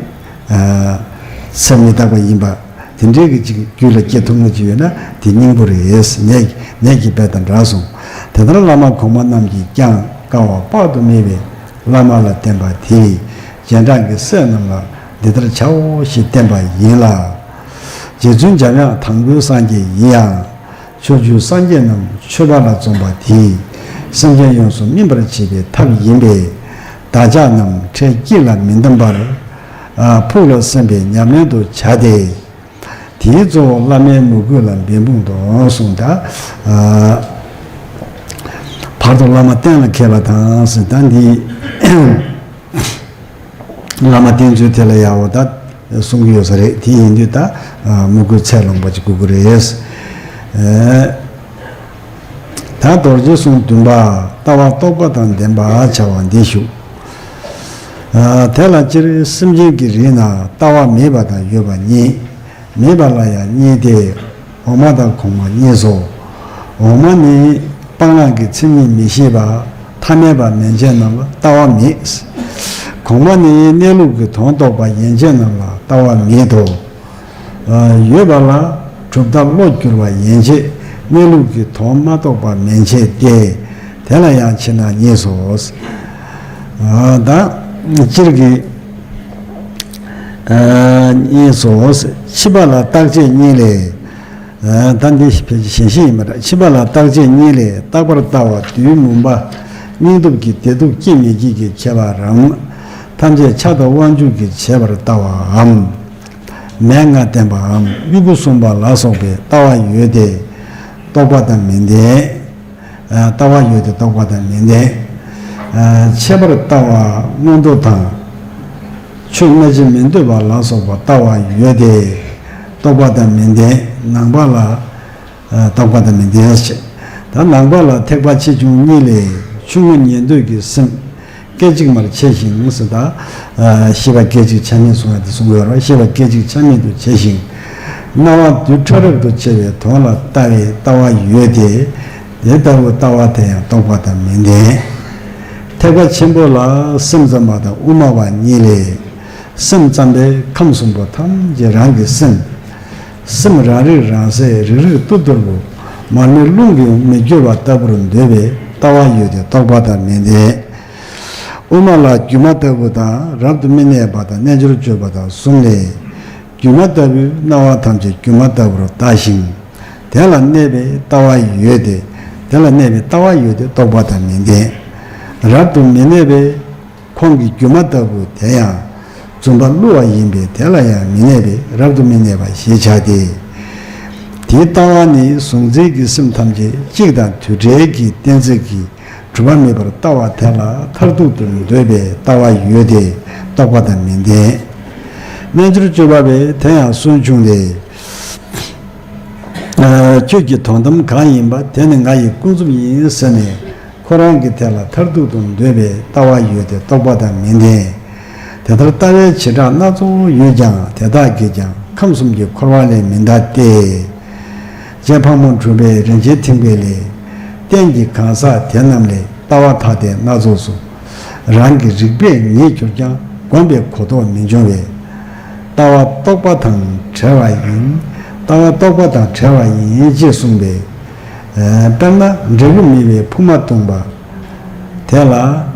ཚེ་མི་རྟག་པ་ཡིན་པ་དེ་འདྲའི་གི་ཅིག་རྒྱུད་ལ་སྐྱེ་ཐུབ་མཁན་ཅིག་ཡོད་ན་དེ་སྙིང་པོ་རེད། ནད་ནད་ཀྱི་དཔེ་དང་འདྲ་གསུངས། དེ་ལྟར་བླ་མ་གོང་མ་རྣམས་ཀྱིས་ཀྱང་དཀའ་བ་དཔག་ཏུ་མེད་པའི་བླ་མ་ལ་བསྟེན་པ་དེས་རྗེས་འབྲང་གི་སྲས་རྣམས་ལ་འདི་ལྟར་བྱའོ་ཞེས་བསྟན་པ་ཡིན་ལ། རྗེ་བཙུན་འཇམ་དབྱངས་དང་པོའི་སངས་རྒྱས་ཡིན་ཡང་། ཕྱོགས་བཅུའི་སངས་རྒྱས་རྣམས་མཆོད་པ་ལ་འཛོམས་པ་དེས་སེམས་ཅན་ཡོངས་སུ་སྨིན་པར་བྱེད་པའི་ཐབས་ཡིན་པས། བདག་ཅག་རྣམས་འཕྲལ་སྐྱིད་ལ་མི་འདམ་པར། ཨ་ཕུགས་ལ་སེམས་པའི་ཉམས་ལེན་དུ་བྱ་སྟེ། དེའི་གཙོ་བོ་བླ་མའི་མོས་གུས་ལ་འབད་འབུངས་དང་གསུངས། ད་ཨ་བར་དུ་བླ་མ་གཏན་ལ་འཁེལ་བ་དང་ཟེར། ད་འདི་བླ་མ་བསྟེན་ཚུལ་དེ་ལ་ཡག་པོ་ད་གསུང་གི་ཡོད་ས་རེད། དེ་ཡིན་དུས་ད་མོས་གུས་ཚད་ལོངས་པ་ཅིག་དགོས་ཀྱི་རེད། ད་རྡོ་རྗེ་གསུང་བདུན་པ། ལྟ་བ་རྟོག་པ་དང་ལྡན་པ་བྱ་བ་འདི་ཞུ། དེ་ལ་སྤྱིར་སེམས་ཅན་གྱི་རིགས་ན་ལྟ་བ་མེད་པ་དང་ཡོད་པ་གཉིས། མེད་པ་ལ་ཡང་གཉིས་ཏེ། འོག་མ་དང་གོང་མ་གཉིས་སོ། འོག་མ་ནི་སྤང་བླང་གི་མཚན་ཉིད་མི་ཤེས་པ་ཐ་མལ་པ་མན་ཆད་རྣམས་ལ་ལྟ་བ་མེད། གོང་མ་ནི་གནས་ལུགས་ཀྱི་དོན་རྟོགས་པ་ཡན་ཆད་རྣམས་ལ་ལྟ་བ་མེད་དོ། ཡོད་པ་ལ་གྲུབ་མཐའ་བློ་བསྒྱུར་བ་ཡན་ཆད་གནས་ལུགས་ཀྱི་དོན་མ་རྟོགས་པ་མན་ཆད་ཏེ། དེ་ལ་ཡང་ཕྱི་ནང་གཉིས་སོ། ད་སྤྱིར་གྱི་གཉིས་སོ། ཕྱི་པ་ལ་རྟག་ཆད་གཉིས་ལས། ད་འདི་ཕལ་ཆེར་ཞེན་ཤེས་ཡིན་པ་འདྲ། ཕྱི་པ་ལ་རྟག་ཆད་གཉིས་ལས་རྟག་པར་ལྟ་བ་དུས་མུན་པ། སྙིང་སྟོབས་ཀྱི་བདེ་སྡུག་སྐྱེ་མི་སྐྱེ་གི་ཁྱད་པར་རམ། ཐམས་ཅད་ཆགས་སྡང་དབང་ཕྱུག་གིས་བྱས་པར་ལྟ་བའམ། མན་ངག་བསྟན་པའམ་དབྱུ་གུ་གསུམ་པ་ལ་སོགས་པའི་ལྟ་བ་ཡོད་དེ། རྟོག་པ་དང་མི་ལྡན། ལྟ་བ་ཡོད་དེ་རྟོག་པ་དང་མི་ལྡན། ཁྱད་པར་ལྟ་བ་མངོན་མཐོ་དང་། ཆོས་སྨྲ་ཅིང་མི་འདོད་པ་ལ་སོགས་པ་ལྟ་བ་ཡོད་དེ། རྟོག་པ་དང་མི་ལྡན། ནང་པ་ལ་རྟོག་པ་དང་མི་ལྡན་ཞེས། ད་ནང་པ་ལ་ཐེག་པ་ཆེ་ཆུང་གཉིས་ལས་ཆུང་ངུ་ཉན་ཐོས་ཀྱི་སེམས་སྐད་ཅིག་མར་ཆེ་ཞིང་ཟེར། ད་ཤེས་པ་སྐད་ཅིག་ཆ་མེད་གསུང་ཡ་དེ་གསུང་གི་ཡོད་རེད། ཤེས་པ་སྐད་ཅིག་ཆ་མེད་དུ་ཆེ་ཞིང་། སྣང་བ་རྡུལ་ཕྲ་རབ་ཏུ་ཕྱེ་བའི་དོན་ལ་ལྟ་བའི་ལྟ་བ་ཡོད་དེ། དེ་ལྟ་བུ་ལྟ་བ་དེ་ཡང་རྟོག་པ་དང་མི་ལྡན། ཐེག་པ་ཆེན་པོ་ལ་སེམས་ཙམ་པ་དང་དབུ་མ་པ་གཉིས་ལས། སེམས་ཙམ་པས་ཁམས་གསུམ་པོ་ཐམས་ཅད་རང་གི་སེམས། སེམས་རང་རིག་རང་གསལ་རིག་རིག་ཏུ་རྡོལ་བུ། མར་མེ་རླུང་གིས་མི་སྐྱོ་བ་ལྟ་བུར་འདོད་པའི་ལྟ་བ་ཡོད་དེ་རྟོག་པ་དང་མི་ལྡན། དབུ་མ་ལ་སྒྱུ་མ་ལྟ་བུ་དང་རབ་ཏུ་མི་གནས་པ་དང་རྣལ་འབྱོར་སྤྱོད་པ་དང་གསུམ་ལས། སྒྱུ་མ་ལྟ་བུའི་སྣང་བ་ཐམས་ཅད་སྒྱུ་མ་ལྟ་བུར་ལྟ་ཞིང་། དེ་ལ་གནས་པའི་ལྟ་བ་ཡོད་དེ། དེ་ལ་གནས་པའི་ལྟ་བ་ཡོད་དེ་རྟོག་པ་དང་མི་ལྡན། རབ་ཏུ་མི་གནས་པའི་ཁོང་གི་སྒྱུ་མ་ལྟ་བུ་དེ་ཡང་བརྫུན་པ་བསླུ་བ་ཡིན་པས་དེ་ལ་ཡང་མི་གནས་པས་རབ་ཏུ་མི་གནས་པ་ཞེས་བྱ་སྟེ། དེའི་ལྟ་བ་ནི་གཟུང་འཛིན་གྱི་སེམས་ཐམས་ཅད་གཅིག་དང་དུ་བྲལ་གྱི་གཏན་ཚིགས་ཀྱིས་གྲུབ་པ་མེད་པར་ལྟ་བ་དེ་ལ་མཐར་ཐུག་ཏུ་འདོད་པའི་ལྟ་བ་ཡོད་དེ་རྟོག་པ་དང་མི་ལྡན། རྣལ་འབྱོར་སྤྱོད་པ་པས་དེ་ཡང་སུན་ཕྱུང་སྟེ། ཁྱོད་ཀྱི་དོན་དམ་གང་ཡིན་པ་དེ་ནི་ང་ཡི་ཀུན་རྫོབ་ཡིན་ཟེར་ནས་ཁོ་རང་གི་དེ་ལ་མཐར་ཐུག་ཏུ་འདོད་པའི་ལྟ་བ་ཡོད་དེ་རྟོག་པ་དང་མི་ལྡན། དེ་ལྟར་ལྟ་བའི་བྱེ་བྲག་སྣ་ཚོགས་ཡོད་ཀྱང་དེ་དག་གིས་ཀྱང་ཁམས་གསུམ་གྱི་འཁོར་བ་ལས་མི་འདའ་སྟེ། ཅེས་ཕག་མོ་གྲུ་པའི་རིན་ཆེན་ཐིགས་པ་ལས། རྟེན་གྱི་གང་ཟག་དེ་རྣམས་ལས་ལྟ་བ་ཐ་དད་སྣ་ཚོགས་སུ། རང་གི་རིག་པས་ངེས་གྱུར་ཀྱང་བསྒོམས་པས་གོ་རྟོགས་མི་འབྱུང་བས། ལྟ་བ་རྟོག་པ་དང་བྲལ་བ་ཡིན། ལྟ་བ་རྟོག་པ་དང་བྲལ་བ་ཡིན་ཅེས་གསུངས་པས། དཔེར་ན་འབྲས་བུ་མེད་པའི་ཕུག་མ་སྟོང་པ། དེ་ལ་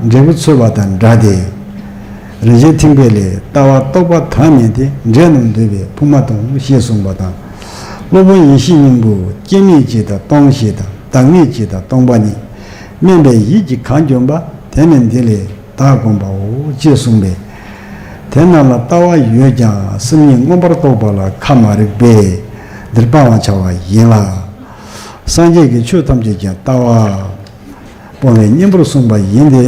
འབྲས་བུ་ཚོལ་བ་དང་འདྲ་སྟེ། རིན་ཆེན་ཐིགས་པ་ལས་ལྟ་བ་རྟོག་པ་དང་མི་ལྡན་འབྲས་རྣམས་འདོད་པའི་ཕུག་མ་སྟོང་ཞེས་གསུངས་པ་དང་། སློབ་དཔོན་ཡེ་ཤེས་སྙིང་པོ་སྐྱེ་མེད་སྤྱི་དང་སྟོང་ཞེས་དང་བདག་མེད་སྤྱི་དང་སྟོང་པ་ཉིད། དམན་པའི་ཡིད་ཀྱིས་གང་བསྒོམ་པ་དེ་ནི་འདི་ལས་བདག་བསྒོམ་པའོ་ཅེས་གསུངས་པས། དེ་རྣམས་ལ་ལྟ་བ་ཡོད་ཀྱང་སེམས་ཉིད་མངོན་པར་རྟོགས་པ་ལ་ཁ་མ་རིག་པས་འདིར་སྤང་བར་བྱ་བ་ཡིན་ལ། སངས་རྒྱས་ཀྱི་ཆོས་ཐམས་ཅད་ཀྱང་ལྟ་བ། སྤོང་བའི་གཉེན་པོར་གསུངས་པ་ཡིན་ཏེ།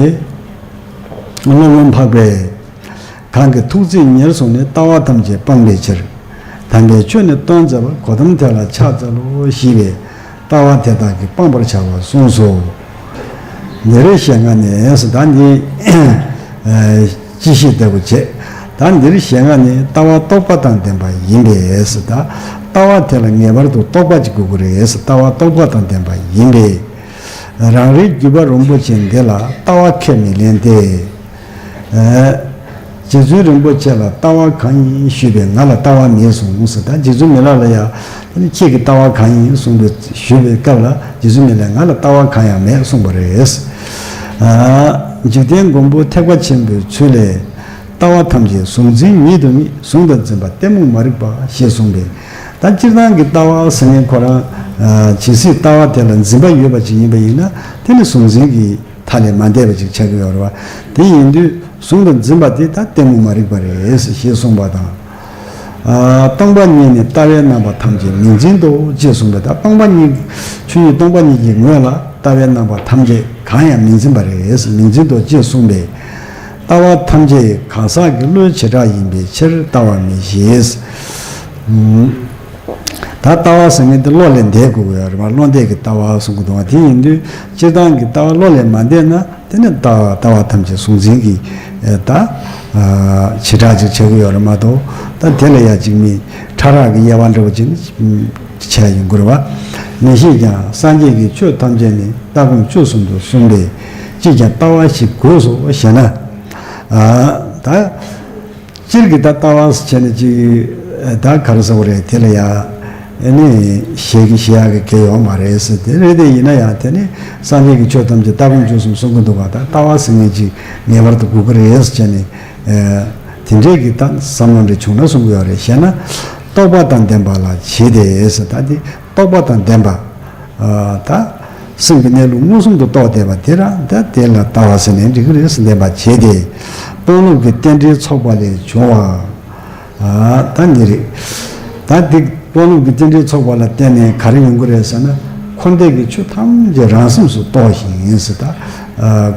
སློབ་དཔོན་འཕགས་པས། གང་གི་ཐུགས་བརྩེས་ཉེར་བཟུང་ནས། ལྟ་བ་ཐམས་ཅད་སྤང་བའི་ཕྱིར། དམ་པའི་ཆོས་ནི་སྟོན་མཛད་པ། གོ་ཏམ་དེ་ལ་ཕྱག་འཚལ་ལོ། ཞེས་པས་ལྟ་བ་དེ་དག་གིས་སྤང་བར་བྱ་བ་གསུངས་སོ། འདིར་ཞེས་ང་ནི་ཟེར་ད་འདི། ཅི་ཞིག་ལྟ་བུ་བྱེད། ད་འདིར་ཞེས་ང་ནི་ལྟ་བ་རྟོག་པ་དང་ལྡན་པ་ཡིན་པས་ཟེར་ད། ལྟ་བ་དེ་ལ་ངེས་པར་དུ་རྟོག་པ་ཅིག་དགོས་ཀྱི་རེད་ཟེར། ལྟ་བ་རྟོག་པ་དང་ལྡན་པ་ཡིན་པས། རང་རིག་བརྒྱུད་པ་རིན་པོ་ཆེ་འདི་ལ་ལྟ་བ་ཁས་མི་ལེན་ཏེ། རྗེ་བཙུན་རིན་པོ་ཆེ་ལ་ལྟ་བ་གང་ཡིན་ཞུས་པས་ང་ལ་ལྟ་བ་མེད་གསུངས་ཟེར། ད་རྗེ་བཙུན་མི་ལ་ལ་ཡང་ཁྱེད་ཀྱི་ལྟ་བ་གང་ཡིན་གསུངས་པས་ཞུས་པའི་སྐབས་ལ་རྗེ་བཙུན་མི་ལས་ང་ལ་ལྟ་བ་གང་ཡང་མེད་གསུངས་པ་རེད། འཇིག་རྟེན་མགོན་པོ་ཐེག་པ་ཆེན་པོའི་ཚུལ་ལས། ལྟ་བ་ཐམས་ཅད་གཟུང་འཛིན་ཉིད་དུ་དམིགས། གཟུང་དང་འཛིན་པ་གཏི་མུག་མ་རིག་པ་ཞེས་གསུངས་པས། ད་སྤྱིར་བཏང་གི་ལྟ་བ་ཟེར་མཁན་ཁོ་རང་། ཇི་སྲིད་ལྟ་བ་དེ་ལ་འཛིན་པ་ཡོད་པ་ཅིག་ཡིན་པ་ཡིན་ན་དེ་ནི་གཟུང་འཛིན་གྱི་མཐའ་ལས་མ་འདས་པ་ཅིག་ཆགས་ཀྱི་ཡོད་རེད་བ། དེ་ཡིན་དུས་གཟུང་དང་འཛིན་པ་དེ་ད་གཏི་མུག་མ་རིག་པ་རེད་ཞེས་གསུངས་པ་དང་། སྟོང་པ་ཉིད་ནི་ལྟ་བའི་རྣམ་པ་ཐམས་ཅད་མི་འཛིན་ཏོ་ཅེས་གསུངས་པས། ད་སྟོང་པ་ཉིད། ཆོས་ཉིད་སྟོང་པ་ཉིད་ཀྱི་ངོས་ལ་ལྟ་བའི་རྣམ་པ་ཐམས་ཅད་གང་ཡང་མི་འཛིན་པ་རེད། མི་འཛིན་ཏོ་ཅེས་གསུངས་པས། ལྟ་བ་ཐམས་ཅད་གང་ཟག་གི་བློའི་བྱེ་བྲག་ཡིན་པའི་ཕྱིར་ལྟ་བ་མི་བྱེད། ད་ལྟ་བ་ཟེར་མཁན་དེ་བློ་ལས་འདས་དགོས་ཀྱི་ཡོད་རེད་བ། བློ་འདས་ཀྱི་ལྟ་བ་གསུང་གི་འདུག་བ། དེ་ཡིན་དུས་སྤྱིར་བཏང་གི་ལྟ་བ་བློ་ལས་མ་འདས་ན་དེ་ནི་ལྟ་ལྟ་བ་ཐམས་ཅད་གཟུང་འཛིན་གྱི་ད་བྱེ་བྲག་ཅིག་ཆགས་ཀྱི་ཡོད་རེད་མ་གཏོགས། ད་དེ་ལ་ཡ་གཅིག་མིན་ཕྲ་རགས་ཀྱི་དབྱེ་བ་འདྲ་བོ་ཅིག་ནི་ཆགས་ཡོང་གི་རེད་བ། མི་ཤེས་ཀྱང་སངས་རྒྱས་ཀྱི་ཆོས་ཐམས་ཅད་ནི་ལྟ་སྒོམ་སྤྱོད་གསུམ་དུ་གསུངས་པས་ཅིས་ཀྱང་ལྟ་བ་ཞིག་དགོས་སོ་ཞེ་ན། ད། སྤྱིར་གྱི་ད་ལྟ་བ་ཟེར་བྱས་ནས་ཅིག་ད་ག་རེ་ཟེར་བ་རེད། དེ་ལ་ཡ་ཨ་ནི་བཤད་ཀྱི་བཤད་ཡག་གི་གལ་ཡོད་མ་རེད་ཟེར། དེ་རེད་དེ་ཡིན་ན་ཡང་དེ་ནི་སངས་རྒྱས་ཀྱི་ཆོས་ཐམས་ཅད་ལྟ་སྒོམ་སྤྱོད་གསུམ་གསུང་གི་འདུག་ག་ད་ལྟ་བ་ཟེར་མཁན་ཅིག་ངེས་པར་དུ་དགོས་ཀྱི་རེད་ཟེར་བྱས་ནས་དེ་འདྲས་ཀྱི་ད་བསམ་བློ་འདྲ་བྱུང་ན་གསུང་གི་ཡོད་རེད། བཤད་ན་རྟོག་པ་དང་ལྡན་པ་ལ་བྱེད་དེ་ཟེར། ད་དེ་རྟོག་པ་དང་ལྡན་པ། ད་སེམས་ཀྱི་གནས་ལུགས་མངོན་སུམ་དུ་རྟོགས་བསྡད་པ་དེ་ར་ད་དེ་ལ་ལྟ་བ་ཟེར་ནས་འགྲིག་གི་རེད་ཟེར་བསྟན་པ་བྱས་ཏེ། སྟོང་ལུགས་ཀྱི་རྟེན་འབྲེལ་ཚོགས་པ་ལས་བྱུང་བ། ད་འདི་རེད། ད་འདི་སྟོང་ལུགས་ཀྱི་རྟེན་འབྲེལ་ཚོགས་པ་ལ་བརྟེན་ནས་ག་རེ་ཡོང་གི་རེད་ཟེར་ན། འཁོར་འདས་ཀྱི་ཆོས་ཐམས་ཅད་རང་སེམས་སུ་རྟོགས་ཤིང་ཟེར། ད་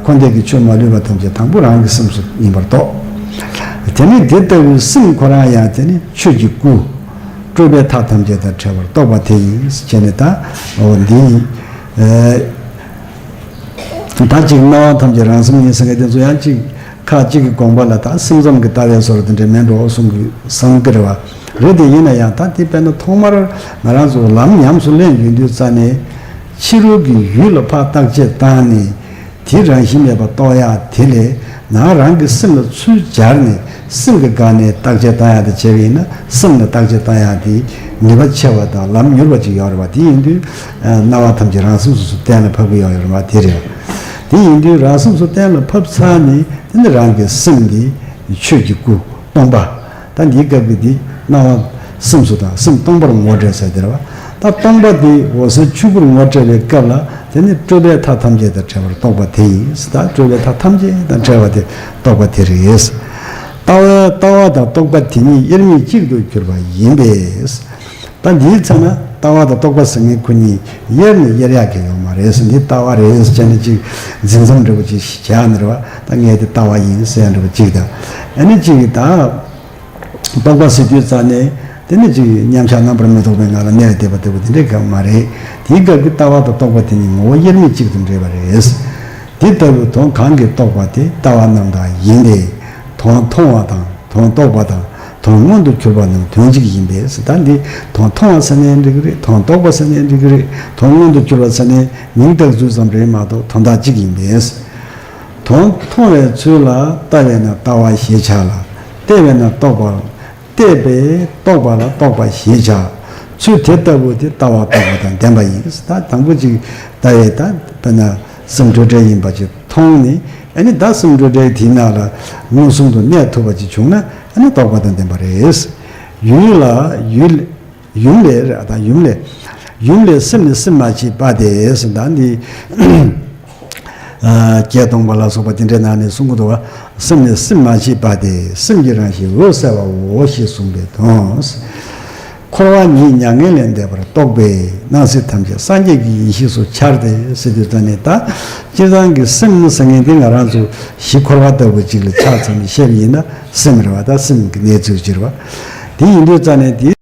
འཁོར་འདས་ཀྱི་ཆོས་མ་ལུས་པ་ཐམས་ཅད་དང་པོ་རང་གི་སེམས་སུ་ཡིན་པར་རྟོགས། དེ་ནས་དེ་ལྟ་བུའི་སེམས་ཁོ་རང་ཡང་དེ་ནི་ཆོས་ཀྱི་སྐུ། སྤྲོས་པའི་མཐའ་ཐམས་ཅད་དང་བྲལ་བར་རྟོགས་པ་དེ་ཡིན་ཟེར་བྱས་ནས། ད་འོ་འདི་ཡིན། ད་ཅིག་སྣང་བ་ཐམས་ཅད་རང་སེམས་ཡིན་ཟེར་མཁན་དེ་ཚོ་ཡང་ཅིག་ཁ་ཅིག་གི་དགོངས་པ་ལ་ད་སེམས་ཙམ་གྱི་ལྟ་བའི་བཟོ་འདྲ་དེ་འདྲ་མེད་འགྲོ་གསུང་གི་བསམ་གི་རེད་བ། རེད་དེ་ཡིན་ན་ཡང་ད་དེ་དཔེར་ན་ཐོག་མར་ང་རང་ཚོ་ལམ་ཉམས་སུ་ལེན་ཡོང་དུས་ཙ་ནས་ཕྱི་རོལ་གྱི་ཡུལ་ལ་ཕར་བརྟག་དཔྱད་བཏང་ནས། དེ་རང་བཞིན་མེད་པར་རྟོགས་ཡག་དེ་ལས་ནང་རང་གི་སེམས་ལ་ཚུར་སྦྱར་ནས་སེམས་ཀྱི་སྒང་ནས་བརྟག་དཔྱད་བཏང་ཡག་དེ་བྱས་པ་ཡིན་ན། སེམས་ལ་བརྟག་དཔྱད་བཏང་ཡག་དེ་ནུས་པ་ཆེ་བ་དང་ལམ་མྱུར་བ་ཅིག་ཡོད་རེད་བ། དེ་ཡིན་དུས་སྣང་བ་ཐམས་ཅད་རང་སེམས་སོ་སོ་གཏན་ལ་ཕབ་ཀྱི་ཡོད་ཡོད་རེད་བ། དེ་རེད། དེ་ཡིན་དུས་རང་སེམས་སོ་གཏན་ལ་ཕབ་ཚར་ནས། དེ་ནི་རང་གི་སེམས་འདི་ཆོས་ཀྱི་སྐུ་སྟོང་པ། ད་འདིའི་སྐབས་ཀྱི་འདི་སྣང་བ་སེམས་སུ་དང་སེམས་སྟོང་པར་ངོ་སྤྲད་ཟེར་དེ་རེད་བ། ད་སྟོང་པ་འདི་འོད་གསལ་ཆོས་སྐུར་ངོ་སྤྲད་པའི་སྐབས་ལ། དེ་ནི་སྤྲོས་པའི་མཐའ་ཐམས་ཅད་དང་བྲལ་བར་རྟོགས་པ་དེ་ཡིན། ད་སྤྲོས་པའི་མཐའ་ཐམས་ཅད་དང་བྲལ་བ་དེ་རྟོགས་པ་དེ་རེད། ལྟ་བ་ལྟ་བ་དང་རྟོག་པ་དེ་གཉིས་དབྱེར་མེད་གཅིག་ཏུ་གྱུར་པ་ཡིན་པས། ད་འདིའི་ཚེ་ན་ལྟ་བ་དང་རྟོག་པ་ཟེར་མཁན་ཁོ་གཉིས་དབྱེར་ནས་དབྱེར་ཡག་གི་ཡོད་མ་རེད་ཟེར། འདི་ལྟ་བ་རེད་ཟེར་ནས་ཅིག་འཛིན་མཚམས་འདྲ་པོ་ཅིག་བྱས་ནས་རེད་བ། ད་ངས་འདི་ལྟ་བ་ཡིན་ཟེར་འདྲ་པོ་ཅིག་དང་། ཨ་ནི་ཅིག་ད་རྟོག་པ་ཟེར་དུས་ཙ་ནས་དེ་ནི་ཅིག་མཉམ་གཞག་རྣམ་པར་མི་རྟོག་པའི་ངང་ལ་གནས་བསྡད་པ་ལྟ་བུ་དེ་འདྲའི་སྐབས་མ་རེད། དེའི་སྐབས་ཀྱི་ལྟ་བ་དང་རྟོག་པ་དེ་གཉིས་ངོ་བོ་དབྱེར་མེད་གཅིག་ཏུ་འདྲེས་པ་རེད། དེ་ལྟ་བུའི་དོན་གང་གིས་རྟོགས་པ་དེ་ལྟ་བ་རྣམ་དག་ཡིན་ཏེ། དོན་མཐོང་བ་དང་། དོན་རྟོགས་པ་དང་དོན་མངོན་དུ་གྱུར་པ་རྣམས་དོན་གཅིག་ཡིན་པས། ད་འདི་དོན་མཐོང་བ་ཟེར་ནའི་འགྲིག་གི་རེད། དོན་རྟོགས་པ་ཟེར་ནའི་འགྲིག་གི་རེད། དོན་མངོན་དུ་གྱུར་པ་ཟེར་ནའི་མིང་བཏགས་ཚུལ་ཙམ་རེད་མ་གཏོགས་དོན་དག་གཅིག་ཡིན་པས། དོན་མཐོང་བའི་ཚུལ་ལ་ལྟ་བས་ན་ལྟ་བ་ཞེས་བྱ་ལ། བལྟས་པས་ན་རྟོགས་པ། བལྟས་པས་རྟོགས་པ་ལ་རྟོགས་པ་ཞེས་བྱ། ཚུལ་དེ་ལྟ་བུ་དེ་ལྟ་བ་རྟོགས་པ་དང་ལྡན་པ་ཡིན། ད་དང་པོ་ཅིག་ལྟ་བས་ད་དཔེར་ན་སེམས་སྤྲོས་བྲལ་ཡིན་པ་ཅིག་མཐོང་ནས། ཨ་ནི་ད་སེམས་སྤྲོས་བྲལ་དེའི་ནང་ལ་མངོན་སུམ་དུ་གནས་ཐུབ་པ་ཅིག་བྱུང་ན། ཨ་ནི་རྟོགས་པ་དང་ལྡན་པ་རེད། ཡུལ་ལ་ཡུལ། ཡུམ་ལས་རེད། ད་ཡུམ་ལས། ཡུམ་ལས་སེམས་ནི་སེམས་མ་མཆིས་པ་སྟེ་ཟེར། ད་འདི་ཨ་བརྒྱད་སྟོང་པ་ལ་སོགས་པ་དེ་འདྲའི་ནང་ནས་གསུང་གི་འདུག་བ། སེམས་ནི་སེམས་མ་མཆིས་པ་སྟེ། སེམས་ཀྱི་རང་བཞིན་འོད་གསལ་བའོ་ཞེས་གསུངས་པའི་དོན། འཁོར་བ་ཉིད་མྱ་ངན་ལས་འདས་པར་རྟོགས་པས་སྣང་སྲིད་ཐམས་ཅད་སངས་རྒྱས་ཀྱི་ཡེ་ཤེས་སུ་འཆར་ཏེ་ཟེར་དུས་ཙ་ནས། ད་སྤྱིར་བཏང་གི་སེམས་ཟེར་མཁན་དེ་ང་རང་ཚོ་གཞི་འཁོར་བ་ལྟ་བུ་ཅིག་ལ་ཆ་ཚང་ནས་བཤད་པ་ཡིན་ན་སེམས་རེད་བ། ད་སེམས་ཀྱི་གནས་ཚུལ་ཅིག་རེད་བ། དེ་ཡིན་དུས་ཙ་ནས་དེ།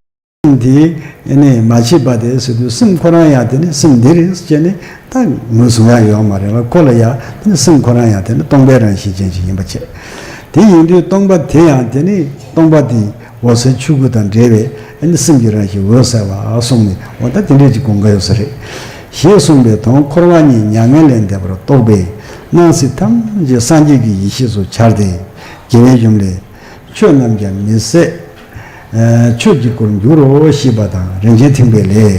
དེ་ནི་མ་མཆིས་པ་སྟེ་ཟེར་དུས། སེམས་ཁོ་རང་ཡང་དེ་ནི་སེམས་འདི་རེད་ཅེས་ནི་ད་ངོས་བཟུང་ཡག་ཡོད་མ་རེད་ལ། ཁོ་ལ་ཡང་དེ་ནི་སེམས་ཁོ་རང་ཡང་དེ་ནི་སྟོང་པའི་རང་བཞིན་ཅན་ཞིག་ཡིན་པ་བྱས། དེ་ཡིན་དུས་སྟོང་པ་དེ་ཡང་དེ་ནི་སྟོང་པ་དེ་འོད་གསལ་ཆོས་སྐུ་དང་འདྲེས་པའི་ཨ་ནི་སེམས་ཀྱི་རང་བཞིན་འོད་གསལ་བ་གསུངས་ནས། འོ་ད་དེ་འདྲས་ཀྱི་དགོངས་ཀ་ཡོད་ས་རེད། ཞེས་གསུངས་པའི་དོན། འཁོར་བ་ཉིད་མྱ་ངན་ལས་འདས་པར་རྟོགས་པས་སྣང་སྲིད་ཐམས་ཅད་སངས་རྒྱས་ཀྱི་ཡེ་ཤེས་སུ་འཆར་ཏེ། རྒྱལ་བའི་ཡུམ་ལས། ཆོས་རྣམས་ཀྱང་མི་ཟད་ཆོས་ཀྱི་སྐུར་འགྱུར་རོ་ཞེས་པ་དང་། རིན་ཆེན་ཐེག་པའི་ལས།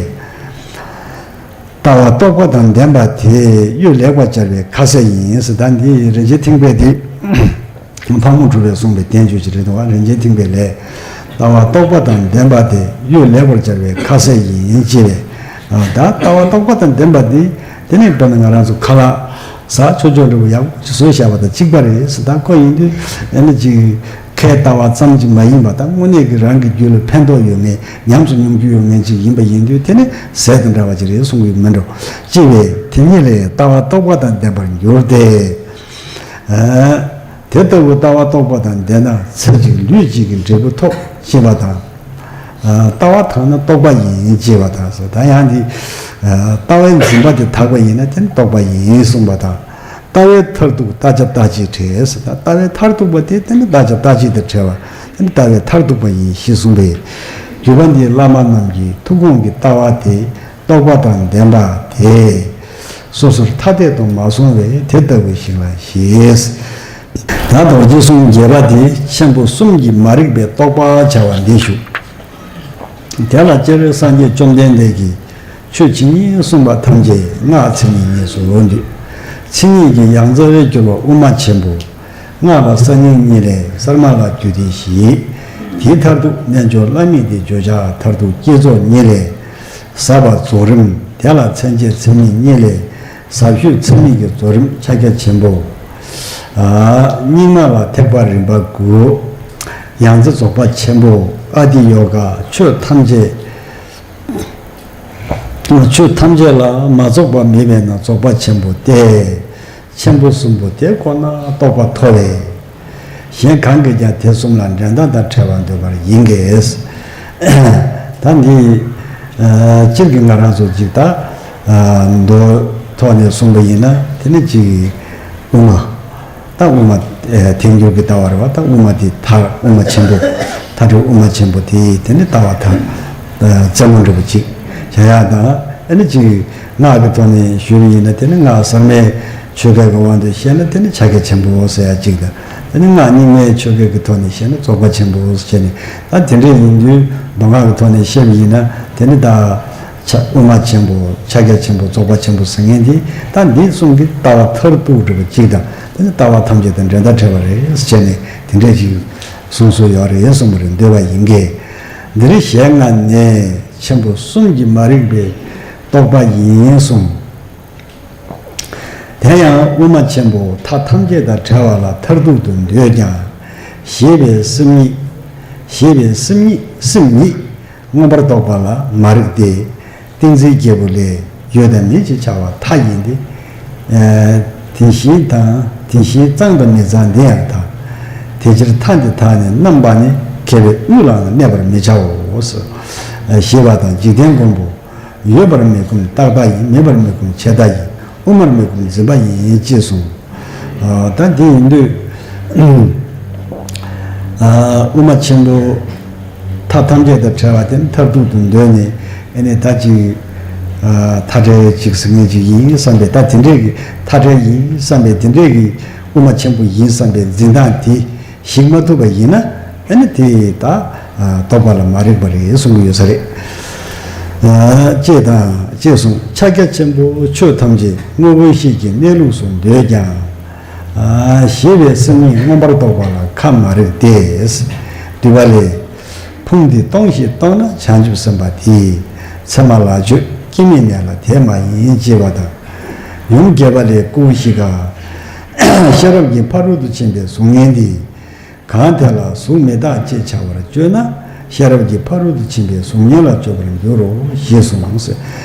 ལྟ་བ་རྟོགས་པ་དང་ལྡན་པ་དེ་གཡོས་ལེགས་པར་སྦྱར་བའི་ཁ་ཟས་ཡིན་ཟེར། ད་འདི་རིན་ཆེན་ཐེག་པའི་དེ་ཕག་མོ་གྲུ་པས་གསུངས་པའི་བསྟན་བཅོས་ཅིག་རེད་འདུག་བ། རིན་ཆེན་ཐེག་པའི་ལས། ལྟ་བ་རྟོགས་པ་དང་ལྡན་པ་དེ་གཡོས་ལེགས་པར་སྦྱར་བའི་ཁ་ཟས་ཡིན་ཅེས་པས། ད་ལྟ་བ་རྟོགས་པ་དང་ལྡན་པ་འདི་དེ་ནི་དཔེར་ན་ང་རང་ཚོ་ཁ་ལག་ཟ་ཆོག་ཆོག་འདྲ་པོ་ཡག་པོ་ཅིག་བཟོས་བཞག་པ་དང་གཅིག་པ་རེད་ཟེར། ད་ཁོ་ཡིན་དུས་ཨ་ནི་ཅིག་ཁའི་ལྟ་བ་ཙམ་ཅིག་མ་ཡིན་པ། ད་དངོས་གནས་ཀྱི་རང་གི་རྒྱུད་ལ་ཕན་ཐོགས་ཡོད་མཁན། ཉམས་སུ་མྱོང་རྒྱུ་ཡོད་མཁན་ཅིག་ཡིན་པ་ཡིན་དུས་དེ་ནི་ཟས་དང་འདྲ་བ་ཅིག་རེད་གསུང་གི་མིན་འགྲོ། ཅེས་པས་དེ་ཉིད་ལས་ལྟ་བ་རྟོགས་པ་དང་ལྡན་པར་འགྱུར་ཏེ། དེ་ལྟ་བུ་ལྟ་བ་རྟོགས་པ་དང་ལྡན་ན་ཚེ་གཅིག་ལུས་གཅིག་གི་འབྲས་བུ་ཐོབ་ཅེས་པ་དང་། ལྟ་བ་དག་ན་རྟོགས་པ་ཡིན་ཅེས་པ་དང་། ད་ཡང་འདི་ལྟ་བའི་འཛིན་པ་དེ་དག་པ་ཡིན་ན་དེ་ནི་རྟོགས་པ་ཡིན་གསུངས་པ་དང་། ལྟ་བའི་མཐར་ཐུག་བལྟ་བྱ་བལྟ་བྱེད་བྲལ་ཟེར། ད་ལྟ་བའི་མཐར་ཐུག་པ་དེ་དེ་ནི་བལྟ་བྱ་བལྟ་བྱེད་དང་བྲལ་བ། དེ་ནི་ལྟ་བའི་མཐར་ཐུག་པ་ཡིན་ཞེས་གསུངས་པས། བརྒྱུད་པ་འདིའི་བླ་མ་རྣམས་ཀྱི་ཐུགས་དགོངས་ཀྱི་ལྟ་བ་དེ་རྟོགས་པ་དང་ལྡན་པ་དེ་སོ་སོར་ཐ་དད་དུ་མ་སོང་བས་དེ་ལྟ་བུ་ཞིག་ལ་ཞེས། ད་རྡོ་རྗེ་གསུམ་རྒྱས་པ་དེ་ཆེན་པོ་གསུམ་གྱི་མ་རིག་པའི་རྟོག་པ་བྱ་བ་འདི་ཞུ། དེ་ལ་སྤྱིར་སངས་རྒྱས་བཅོམ་ལྡན་འདས་ཀྱིས་ཆོས་ཇི་སྙེད་གསུངས་པ་ཐམས་ཅད་སྔགས་མཚན་ཉིད་གཉིས་སུ་ལོག་འདུས། མཚན་ཉིད་ཀྱི་ཡང་རྩ་བའི་སྦྱོར་བ་དབུ་མ་ཆེན་པོ། སྔགས་ལ་ས་ཉིད་གཉིས་ལས་གསར་མ་ལ་རྒྱུད་སྡེ་བཞི། དེའི་མཐར་ཐུག་རྣལ་འབྱོར་བླ་མེད་དེ་བརྗོད་བྱ་མཐར་ཐུག་བསྐྱེད་རྫོགས་གཉིས་ལས། ཟབ་པ་རྫོགས་རིམ། དེ་ལ་མཚན་བཅས་མཚན་ཉིད་གཉིས་ལས། ཟབ་ཤོས་མཚན་ཉིད་ཀྱི་རྫོགས་རིམ་ཕྱག་རྒྱ་ཆེན་པོ། ཨ། རྙིང་མ་ལ་ཐེག་པ་རིམ་པ་དགུ། ཡང་རྩེ་རྫོགས་པ་ཆེན་པོ། ཨ་ཏི་ཡོ་ག། ཆོས་ཐམས་ཅད། ཆོས་ཐམས་ཅད་ལ་མ་རྫོགས་པ་མེད་པས་ན་རྫོགས་པ་ཆེན་པོ་སྟེ། ཆེན་པོ་གསུམ་པོ་དེ་ཁོ་ན་རྟོགས་པ་ཐོབ་པས། གཞན་གང་གིས་ཀྱང་དེ་གསུམ་ལ་འགྲན་ཟླ་དང་བྲལ་བར་འདོད་པར་ཡིན་གྱི། ད་འདི་སྤྱིར་གྱི་ང་རང་ཚོ་ཅིག་ད་མདོ་ཐོག་ནས་གསུངས་པ་ཡིན་ན་དེ་ནི་ཅིག་དབུ་མ། ད་དབུ་མ་ཐལ་འགྱུར་གྱི་ལྟ་བ་རེད་བ། ད་དབུ་མ་དེ་མཐར། དབུ་མ་ཆེན་པོ། མཐར་ཐུག་དབུ་མ་ཆེན་པོ་དེ་དེ་ནི་ལྟ་བ་མཐར་རྩེ་མོ་འདྲ་པོ་ཅིག་བྱ་ཡག་དང་། ཨ་ནི་ཅིག་སྔགས་ཀྱི་ཐོག་ནས་ཞུས་པ་ཡིན་ན་དེ་ནི་སྔགས་གསར་མའི་ ཆོས་སྐད་ཀྱི་དབང་དུ་བཤད་ན་དེ་ནི་ཕྱག་རྒྱ་ཆེན་པོ་ཟེར་ཡ་གཅིག་དང་། དེ་ནི་སྔགས་རྙིང་མའི་ཆོས་སྐད་ཀྱི་ཐོག་ནས་བཤད་ན་རྫོགས་པ་ཆེན་པོ་ཟེར་བྱས་ནས། ད་དེ་འདྲས་ཡིན་དུས་མདོ་སྔགས་ཀྱི་ཐོག་ནས་བཤད་པ་ཡིན་ན་དེ་ནི་ད་ཕྱག་དབུ་མ་ཆེན་པོ་ཕྱག་རྒྱ་ཆེན་པོ་རྫོགས་པ་ཆེན་པོ་ཟེར་མཁན་དེ། ད་འདི་གསུང་གི་ལྟ་བ་མཐར་ཐུག་འགྲུབ་པ་གཅིག་དང་། དེ་ནི་ལྟ་བ་ཐམས་ཅད་དང་འགྲན་ཟླ་བྲལ་བ་རེད་ཟེར་བྱས་ནས་དེ་འདྲས་ཅིག་གསུང་སྲོལ་ཡོད་རེད་གསུངས་པ་རེད། འདོད་པ་ཡིན་གྱི། འདིར་ཞལ་སྔ་ནས་ཆེན་པོ་གསུམ་གྱིས་མ་རིག་པའི་རྟོག་པ་ཡིན་གསུངས། དེ་ཡང་དབུ་མ་ཆེན་པོ་མཐའ་ཐམས་ཅད་དང་བྲལ་བ་ལ་མཐར་ཐུག་ཏུ་འདོད་ཀྱང་། ཞེས་པའི་སེམས་ཉིད། ཞེས་པའི་སེམས་ཉིད་སེམས་ཉིད་མངོན་པར་རྟོགས་པ་ལ་མ་རིག་སྟེ། ཏིང་འཛིན་བརྒྱད་པོ་ལས་ཡོད་དང་མེད་ཅེས་བྱ་བ་མཐའ་ཡིན་ཏེ། དེ་བཞིན་དང་དེ་བཞིན་གཙང་དང་མི་གཙང་འདི་ཡང་དག་དེ་ཕྱིར་མཐའ་འདི་དག་ནི་རྣམ་པ་ནི། མཁས་པའི་དབུས་ལའང་གནས་པར་མི་བྱའོ། ཞེས་པ་དང་། འཇིག་རྟེན་མགོན་པོ། ཡོད་པར་མི་བསྒོམ་རྟག་མཐའ་ཡིན། མེད་པར་མི་བསྒོམ་ཆད་མཐའ་ཡིན། དབུ་མར་མི་བསྒོམ་འཛིན་པ་ཡིན། ཅེས་གསུངས། ད་འདི་ཡིན་དུས། དབུ་མ་ཆེན་པོ་མཐའ་ཐམས་ཅད་དང་བྲལ་བ་དེ་མཐར་ཐུག་ཏུ་འདོད་ནས། ཨེ་ནས་ད་ཅིག་མཐའ་བྲལ་ཅིག་ཟེར་མཁན་ཅིག་ཡིན་བསམ་པའི། ད་དེ་འདྲས་ཀྱི་མཐའ་བྲལ་ཡིན་བསམ་པའི་དེ་འདྲས་ཀྱི་དབུ་མ་ཆེན་པོ་ཡིན་བསམ་པའི་འཛིན་སྟངས་དེ། ཞིག་མ་ཐུབ་པ་ཡིན་ན། ཨ་ནི་དེ་ད་རྟོགས་པ་ལ་མ་རིག་པ་རེད་གསུང་གི་ཡོད་ས་རེད། ཅེས་དང་ཅེས་གསུངས། ཕྱག་རྒྱ་ཆེན་པོ་ཆོས་ཐམས་ཅད་དངོས་པོའི་གཤིས་ཀྱི་གནས་ལུགས་སུ་འདོད་ཀྱང་། ཞེས་པའི་སེམས་ཉིད་མངོན་པར་རྟོགས་པ་ལ་ཁ་མ་རིག་སྟེ། འདུས་པ་ལས། ཕུང་འདི་སྟོང་ཞིག་རྟོགས་ན་བྱང་ཆུབ་སེམས་དཔའ་དེ། མཚན་མ་ལ་སྤྱོད་སྐྱེ་མེད་གནས་ལ་དེ་མ་ཡིན། ཅེས་པ་དང་། ཡུམ་བརྒྱད་པ་ལས་སྐུ་བཞི་ཀ་ཤེས་རབ་ཀྱི་ཕ་རོལ་ཏུ་ཕྱིན་པའི་གཟུགས་བརྙན་འདི། གང་དེ་ལ་གཟུགས་མི་རྟག་ཅེས་བྱ་བར་སྤྱོད་ན། ཤེས་རབ་ཀྱི་ཕ་རོལ་ཏུ་ཕྱིན་པའི་གཟུགས་བརྙན་ལ་སྤྱོད་པར་འགྱུར་རོ། ཞེས་གསུངས་ཟེར།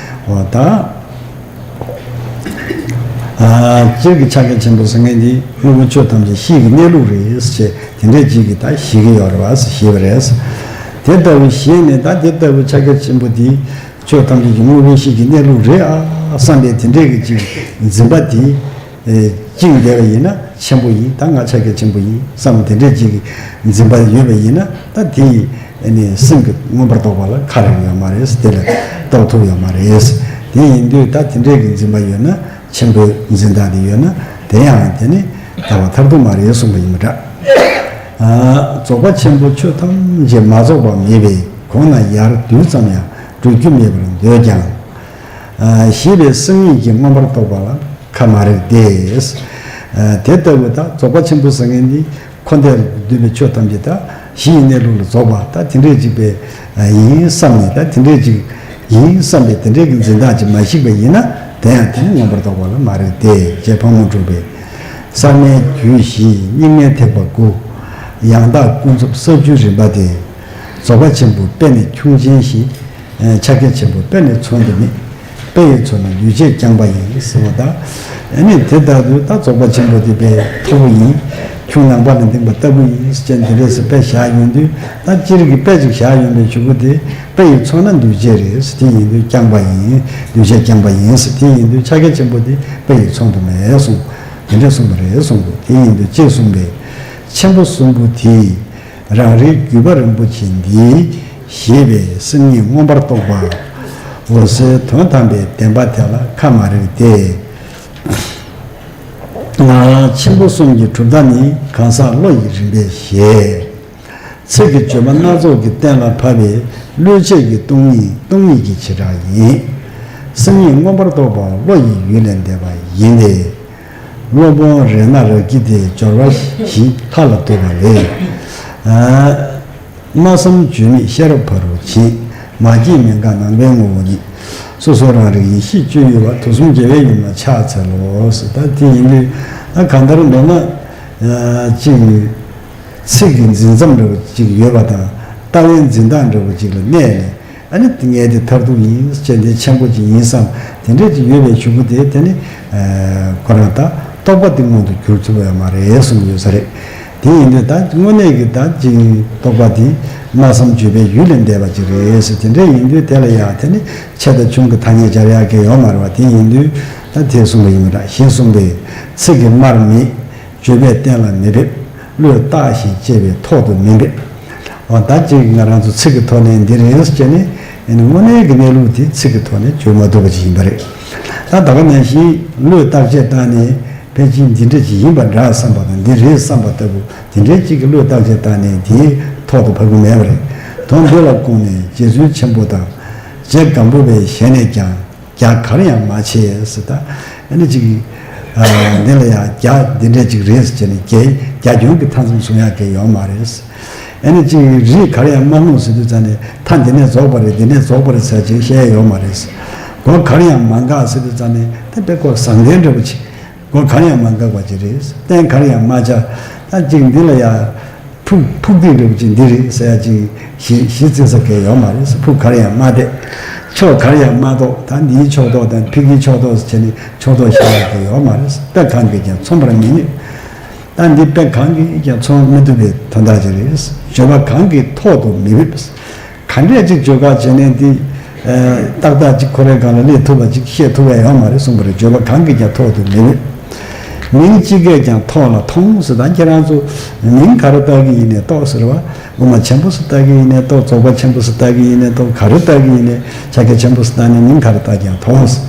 འོ་ད། སྤྱིར་གྱི་ཕྱག་རྒྱ་ཆེན་པོ་ཟེར་མཁན་འདི་དངོས་པོ་ཆོས་ཐམས་ཅད་གཤིས་ཀྱི་གནས་ལུགས་རེད་ཅེས་དེ་འདྲས་ཅིག་གིས་ད་ཞེད་ཀྱི་ཡོད་རེད་བ་ཞེས་པ་རེད། དེ་ལྟ་བུ་ཞེད་ནས་ད་དེ་ལྟ་བུ་ཕྱག་རྒྱ་ཆེན་པོ་འདི། ཆོས་ཐམས་ཅད་ཀྱི་དངོས་པོའི་གཤིས་ཀྱི་གནས་ལུགས་རེད་ཨ་བསམ་པའི་དེ་འདྲས་ཀྱི་ཅིག་འཛིན་པ་དེ། བཅིངས་བསྡད་པ་ཡིན་ན་ཆེན་པོ་ཡིན། ད་ང་ཕྱག་རྒྱ་ཆེན་པོ་ཡིན་བསམ་དེ་འདྲས་ཅིག་འཛིན་པ་ཡོད་པ་ཡིན་ན། ད་དེ་ནི་སེམས་ཀྱི་མངོན་པར་རྟོགས་པ་ལ་ཁ་རེག་ཡོད་མ་རེད། དེ་ལ་རྟོགས་ཐུབ་ཡོད་མ་རེད། དེ་ཡིན་དུས་ད་དེ་འདྲས་ཀྱི་འཛིན་པ་ཡོད་ན། ཆེན་པོའི་འཛིན་སྟངས་དེ་ཡོད་ན་དེ་ཡང་དེ་ནི་ལྟ་བ་མཐར་ཐུག་མ་རེད་གསུངས་པ་ཡིན་པ་འདྲ། རྫོགས་པ་ཆེན་པོ་ཆོས་ཐམས་ཅད་མ་རྫོགས་པ་མེད་པས་གོང་ན་ཡར་རྡུལ་ཙམ་ཡང་གྲོལ་རྒྱུ་མེད་པར་འདོད་ཀྱང་། ཞེས་པའི་སེམས་ཉིད་ཀྱིས་མངོན་པར་རྟོགས་པ་ལ་ཁ་མ་རེག་སྟེ། དེ་ལྟ་བུ་དག་རྫོགས་པ་ཆེན་པོ་ཟེར་མཁན་འདི་འཁོར་འདས་འདུས་པའི་ཆོས་ཐམས་ཅད་ད་གཞི་ཡི་གནས་ལུགས་ལ་རྫོགས་པ་ད་དེ་འདྲས་ཅིག་པའི་ཡིན་བསམ་ནས། ད་དེ་འདྲས་ཅིག་ཡིན་བསམ་པའི་དེ་འདྲས་ཀྱི་འཛིན་སྟངས་ཅིག་མ་ཞིག་པ་ཡིན་ན། དེ་ཡང་དེ་ནི་མངོན་པར་རྟོགས་པ་ལ་མ་རེག་སྟེ། ཅེས་ཕག་མོ་གྲུ་པའི་གསར་མའི་རྒྱུད་བཞི་རྙིང་མའི་ཐེག་པ་དགུ། ཡང་དག་ཀུན་རྫོབ་ས་བཅུའི་རིམ་པ་སྟེ། རྫོགས་པ་ཆེན་པོ་དཔེ་ནི་ཁྱུང་ཆེན་བཞི། ཕྱག་རྒྱ་ཆེན་པོ་དཔེ་ནི་མཚོན་དུ་མེད། དཔེ་ཡི་མཚོན་ན་འདུས་བྱས་རྐྱང་པ་ཡིན་ཟེར་བ་དང་། ཨ་ནི་དེ་ལྟ་བུ་ད་རྫོགས་པ་ཆེན་པོ་དེ་དཔེ་མཐོ་པོ་ཡིན། ཁྱུང་ནང་པ་ལ་འདིང་པ་ལྟ་བུ་ཡིན་ཟེར་བྱས་དེ་འདྲས་སུ་དཔེ་བཞག་ཡོང་དུས། ད་སྤྱིར་གྱི་དཔེ་ཅིག་བཞག་ཡོང་པའི་གཞུག་གུ་དེ་དཔེ་ཡི་མཚོན་ན་འདུས་བྱས་རེད་ཟེར། དེ་ཡིན་དུས་རྐྱང་པ་ཡིན། འདུས་བྱས་རྐྱང་པ་ཡིན་ཟེར། དེ་ཡིན་དུས་ཕྱག་རྒྱ་ཆེན་པོ་དེ་དཔེ་ཡི་མཚོན་དུ་མེད་གསུངས། དེ་འདྲས་གསུངས་པ་རེད་གསུངས་འདུག་དེ་ཡིན་དུས་ཅེས་གསུངས་པས། ཆེན་པོ་གསུམ་པོ་དེས། རང་རིག་བརྒྱུད་པ་རིན་པོ་ཆེ་འདིའི་ཞེས་པའི་སེམས་ཉིད་མངོན་པར་རྟོགས་པ། འོད་གསལ་དོན་དམ་པའི་བདེན་པ་དེ་ལ་ཁ་མ་རེག་སྟེ། ཆེན་པོ་གསུམ་གྱི་གྲུབ་མཐའ་ནི་གང་ཟག་བློ་ཡི་རིམ་པས་བཞེད། ཚིག་གི་བརྗོད་པ་སྣ་ཚོགས་ཀྱིས་གཏན་ལ་ཕབ་པའི་བློས་བྱས་ཀྱི་སྟོང་ཉིད་སྟོང་ཉིད་ཀྱི་བྱེ་བྲག་ཡིན། སེམས་ཉིད་མངོན་པར་རྟོགས་པ་བློ་ཡི་ཡུལ་ལས་འདས་པ་ཡིན་ཏེ། སློབ་དཔོན་རཏྣ་རཀྵི་ཏའི་སྦྱོར་བ་བཞི་ལྷ་ལ་བསྟོད་པ་ལས། སྨྲ་བསམ་བརྗོད་མེད་ཤེས་རབ་ཕ་རོལ་ཕྱིན། མ་སྐྱེས་མི་འགག་ནང་པའི་ངོ་བོ་ཉིད། སོ་སོ་རང་རིག་ཡེ་ཤེས་སྤྱོད་ཡུལ་བ། དུས་གསུམ་རྒྱལ་བའི་ཡུམ་ལ་ཕྱག་འཚལ་ལོ། ཟེར། ད་དེ་ཡིན་དུས་ད་གང་ལྟར་མདོར་ན་ཅིག་ཚིག་གི་འཛིན་མཚམས་འདྲ་བོ་ཅིག་ཡོད་པ་དང་། ལྟ་བའི་འཛིན་སྟངས་འདྲ་བོ་ཅིག་ལ་གནས་ནས། ཨ་ནི་ངས་དེ་མཐར་ཐུག་ཡིན་ཟེར། དེ་ཆེན་པོ་ཅིག་ཡིན་བསམ་དེ་འདྲས་ཅིག་ཡོད་པའི་གཞུག་གུ་དེ་དེ་ནི་ཁོ་རང་ད་རྟོགས་པ་དེ་མངོན་དུ་གྱུར་ཐུབ་ཡོད་མ་རེད་གསུངས་ཡོད་ས་རེད། དེ་ཡིན་དུས་ད་དངོས་གནས་ཀྱི་ད་ཅིག་རྟོགས་པ་དེ་སྨྲ་བསམ་བརྗོད་པའི་ཡུལ་ལས་འདས་པ་ཅིག་རེད་ཟེར། དེ་འདྲས་ཡིན་དུས་དེ་ལ་ཡང་དེ་ནི་ཆེ་དང་ཆུང་གི་ཐ་སྙད་སྦྱར་ཡག་གི་ཡོད་མ་རེད་བ། དེ་ཡིན་དུས་ད་དེ་གསུངས་པ་ཡིན་པ་འདྲ། ཞེས་གསུངས་པས། ཚིག་གི་དམར་མེད། བརྗོད་པས་གཏན་ལ་མི་ཕེབས། བློས་བཏགས་ཤིང་དཔྱད་པས་ཐོག་ཏུ་མི་འབེབས། འོ་ད་ཅིག་ང་རང་ཚོ་ཚིག་གི་ཐོག་ནས་འདི་རེད་ཟེར་ནས། ཨ་ནི་དངོས་གནས་ཀྱི་གནས་ལུགས་དེ་ཚིག་གི་ཐོག་ནས་བརྗོད་མ་ཐུབ་པ་ཅིག་ཡིན་པ་རེད། ད་ད་ག་ནང་བཞིན་བློས་བཏགས་དཔྱད་བཏང་ནས་ ཕལ་ཆེར་འདི་འདྲ་ཅིག་ཡིན་པ་འདྲ་བསམ་པ་དང་འདི་རེད་བསམ་པ་ལྟ་བུ་དེ་འདྲའི་གཅིག་གི་བློས་བརྟག་དཔྱད་བཏང་ནས་དེའི་ཐོག་ཏུ་བབས་ཀྱི་མེད་པ་རེད། དོན་འདི་ལ་དགོངས་ནས་རྗེ་བཙུན་ཆེན་པོ་དང་རྗེ་སྒམ་པོ་པའི་ཞལ་ནས་ཀྱང་རྒྱ་གར་ཡང་མ་ཆེ་ཟེར། ད་ཨ་ནི་ཅིག་ཨ་འདི་ལ་ཡང་རྒྱ་འདི་འདྲ་ཅིག་རེད་ཟེར་བྱས་ནས་རྒྱ་རྒྱ་ཁྱོན་གྱི་མཐའ་མཚམས་བཟུང་ཡག་གི་ཡོད་མ་རེད། ཨ་ནི་ཅིག་རིས་གར་ཡང་མ་ལྷུང་ཟེར་དུས་ཙང་ནས་ད་འདི་ནས་རྫོགས་པ་རེད་འདི་ནས་རྫོགས་པ་རེད་ཟེར་ཅིག་བཤད་ཡ་ཡོད་མ་རེད། སྒོ་གར་ཡང་མ་འགག་ཟེར་དུས་ཙང་ནས་ད་དཔེ་ཁོ་བཟང་ལྡན་འདྲ་པོ་ཅིག་སྒོ་གར་ཡང་མ་འགག་པ་ཅིག་རེད། སྟན་གར་ཡང་མ་བཅའ། ད་ཅིག་འདི་ལ་ཡང་ཕུག་ཕུག་སྟེགས་འདྲ་པོ་ཅིག་འདི་རེད་ཟེར་ཡ་ཅིག་གཞི་གཞི་བརྩི་ས་གང་ཡང་ཡོད་མ་རེད། ཕུག་གར་ཡང་མ་བསྡད། ཕྱོགས་གར་ཡང་མ་གཏོགས་ད་འདིའི་ཕྱོགས་གཏོགས་དང་ཕ་གིའི་ཕྱོགས་གཏོགས་ཟེར་བྱས་ནས་ཕྱོགས་གཏོགས་བཞག་ཡ་གང་ཡང་ཡོད་མ་རེད། དཔེ་གང་གིས་ཀྱང་མཚོན་པར་མི་ནུས། ད་འདི་དཔེ་གང་གིས་ཀྱང་མཚོན་མི་ཐུབ་པའི་དོན་དག་ཅིག་རེད། བརྗོད་པ་གང་གིས་ཐོག་ཏུ་མི་འབེབས། ག་འདྲས་ཅིག་བརྗོད་ག་བྱས་ནས་འདི་ཏག་ཏག་ཅིག་ཁོ་རའི་སྒང་ལ་སླེབས་ཐུབ་པ་ཅིག་བཤད་ཐུབ་པ་ཡོད་མ་རེད་གསུངས་པ་རེད། བརྗོད་པ་གང་གིས་ཀྱང་ཐོག་ཏུ་མི་འབེབས། མིང་ཅི་གས་ཀྱང་ཐོག་ལ་མཐོང་ཟེར། ད་ཁྱེད་རང་ཚོ་མིང་ག་རེ་བཏགས་ཀྱི་ཡིན་ནས་གཏོགས་ཟེར་བ། དབུ་མ་ཆེན་པོ་ཟེར་བཏགས་ཀྱི་ཡིན་ནས་གཏོགས། རྫོགས་པ་ཆེན་པོ་ཟེར་བཏགས་ཀྱི་ཡིན་ནས་གཏོགས། ག་རེ་བཏགས་ཀྱི་ཡིན་ནས་ཕྱག་རྒྱ་ཆེན་པོ་ཟེར་བཏགས་ནས་མིང་ག་རེ་བཏགས་ཀྱང་མཐོང་ཟེར།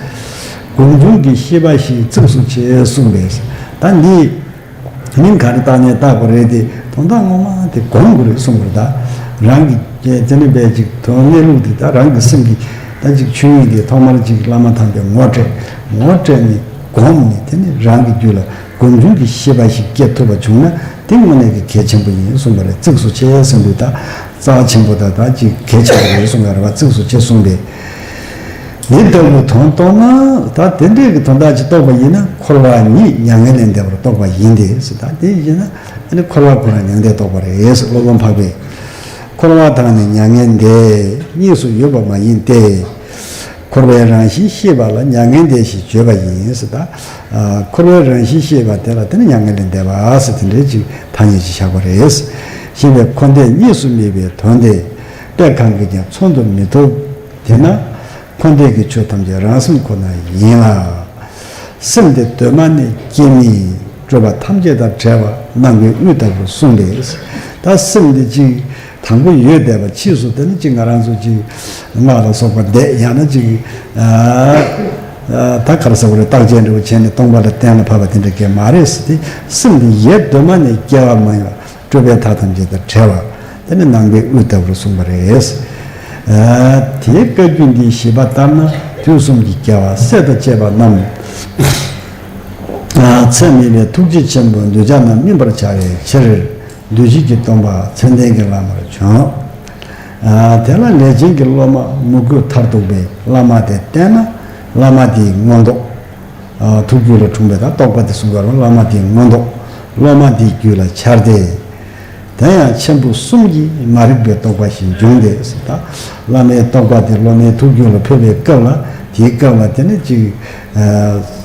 སྒོམ་བྱུང་གི་ཤེས་པ་ཞིག་གཙིགས་སུ་བྱས་གསུངས་པས། ད་འདི་མིང་ག་རེ་བཏགས་ནས་བཏགས་པ་རེད་དེ་དོན་དག་ངོ་མ་དེ་སྒོམ་དགོས་རེད་གསུངས་པ་རེད། ད་རང་གི་དེ་ནི་བས་ཅིག་དོན་གནས་ལུགས་དེ་ད་རང་གི་སེམས་ཀྱི་ད་ཅིག་ཆོས་ཉིད་དེ་ཐོག་མར་ཅིག་བླ་མ་དམ་པས་ངོ་སྤྲད། ངོ་སྤྲད་ནས་སྒོམ་ནས་དེ་ནི་རང་གི་རྒྱུད་ལ་སྒོམ་བྱུང་གི་ཤེས་པ་ཞིག་སྐྱེ་ཐུབ་པ་བྱུང་ན་དེ་དངོས་གནས་ཀྱི་གལ་ཆེན་པོ་ཡིན་གསུངས་པ་རེད། གཙིགས་སུ་ཆེ་ཟེར་དུས་ད་རྩ་ཆེན་པོ་ད་ད་ཅིག་གལ་ཆེན་པོ་རེད་གསུངས་པ་རེད་བ། གཙིགས་སུ་ཆེ་གསུངས་པས། འདི་ལྟ་བུའི་དོན་རྟོགས་ན་ད་དེ་འདྲའི་གི་དོན་དག་ཅིག་རྟོགས་པ་ཡིན་ན་འཁོར་བ་ཉིད་མྱ་ངན་ལས་འདས་པར་རྟོགས་པ་ཡིན་ཏེ་ཟེར། ད་དེ་ཡིན་ན་ཨ་ནི་འཁོར་བ་ཁོ་རང་མྱང་འདས་རྟོགས་པ་རེད་ཟེར། སློབ་དཔོན་འཕགས་པས། འཁོར་བ་དང་ནི་མྱ་ངན་འདས་གཉིས་སུ་ཡོད་པ་མ་ཡིན་ཏེ། འཁོར་བའི་རང་བཞིན་ཤེས་པ་ལ་མྱ་ངན་འདས་ཞེས་བརྗོད་པ་ཡིན་ཟེར། ད་འཁོར་བའི་རང་བཞིན་ཤེས་པ་དེ་ལ་དེ་ནི་མྱ་ངན་ལས་འདས་པ་ཟེར་དེ་འདྲའི་ཅིག་ཐ་སྙད་ཅིག་བཞག་པ་རེད། ཤེས་པའི་འཁོར་འདས་གཉིས་སུ་དམིགས་པའི་དོན་དེ་དཔེ་གང་གིས་ཀྱང་མཚོན་དུ་མི་ཐུབ། དེས་ན་འཁོར་འདས་ཀྱི་ཆོས་ཐམས་ཅད་རང་སེམས་ཁོ་ན་ཡིན་ལ། སེམས་དེ་གདོད་མ་ནས་སྐྱེ་མེད་སྤྲོས་པ་ཐམས་ཅད་དང་བྲལ་བ་ནམ་མཁའི་དབུས་ལྟ་བུར་གསུངས་པས། ད་སེམས་འདི་གཅིག་དང་པོ་ཡོད་བསྡད་པ་ཕྱིས་སུ་དེ་ནི་གཅིག་ང་རང་ཚོ་གཅིག་སྔགས་ལ་སོགས་པ་བཟླས་ཡང་ན་གཅིག་ད་ག་རེ་ཟེར་བ་རེད། བརྟག་དཔྱད་འདྲ་བོ་བྱས་ནས་སྟོང་པ་ལ་གཏན་ལ་ཕབ་པ་དེ་འདྲ་གས་མ་རེད་ཟེར་ཏེ། སེམས་འདི་ཡེ་གདོད་མ་ནས་སྐྱེ་བ་མ་ཡིན་པ་སྤྲོས་པའི་མཐའ་ཐམས་ཅད་དང་བྲལ་བ་དེ་ནི་ནམ་མཁའི་དབུས་ལྟ་བུར་གསུངས་པ་རེད། དེའི་བཀའ་བརྒྱུད་འདི་ཞིབ་པ་ལྟར་ན་དུས་གསུམ་གྱི་རྒྱལ་བ་སྲས་དང་བཅས་པ་རྣམས་ཚད་མེད་པའི་ཐུགས་རྗེ་ཆེན་པོའི་གདུལ་བྱ་རྣམས་སྨིན་པར་བྱ་བའི་ཕྱིར། འདུལ་བྱེད་ཀྱི་སྟོན་པ་མཚན་ལྡན་གྱི་བླ་མར་བྱོན། དེ་ལ་ལས་ཅན་གྱི་སློབ་མ་མོས་གུས་མཐར་ཐུག་པའི་བླ་མ་དེ་བསྟེན་ན་བླ་མ་དེའི་མངོན་རྟོགས། ཐུགས་རྒྱུད་ལ་འཁྲུངས་པའི་ད་རྟོགས་པ་དེ་གསུངས་པ་རེད། བླ་མ་དེའི་མངོན་རྟོགས་སློབ་མ་དེའི་རྒྱུད་ལ་འཆར་ཏེ། དེ་ཡང་ཆེན་པོ་གསུམ་གྱི་མ་རིག་པའི་རྟོག་པ་ཞིག་འབྱུང་སྟེ་ཟེར། ད་བླ་མའི་རྟོགས་པ་དེ་སློབ་མའི་ཐུགས་རྒྱུད་ལ་ཕེབས་པའི་སྐབས་ལ་དེའི་སྐབས་ལ་དེ་ནི་གཅིག་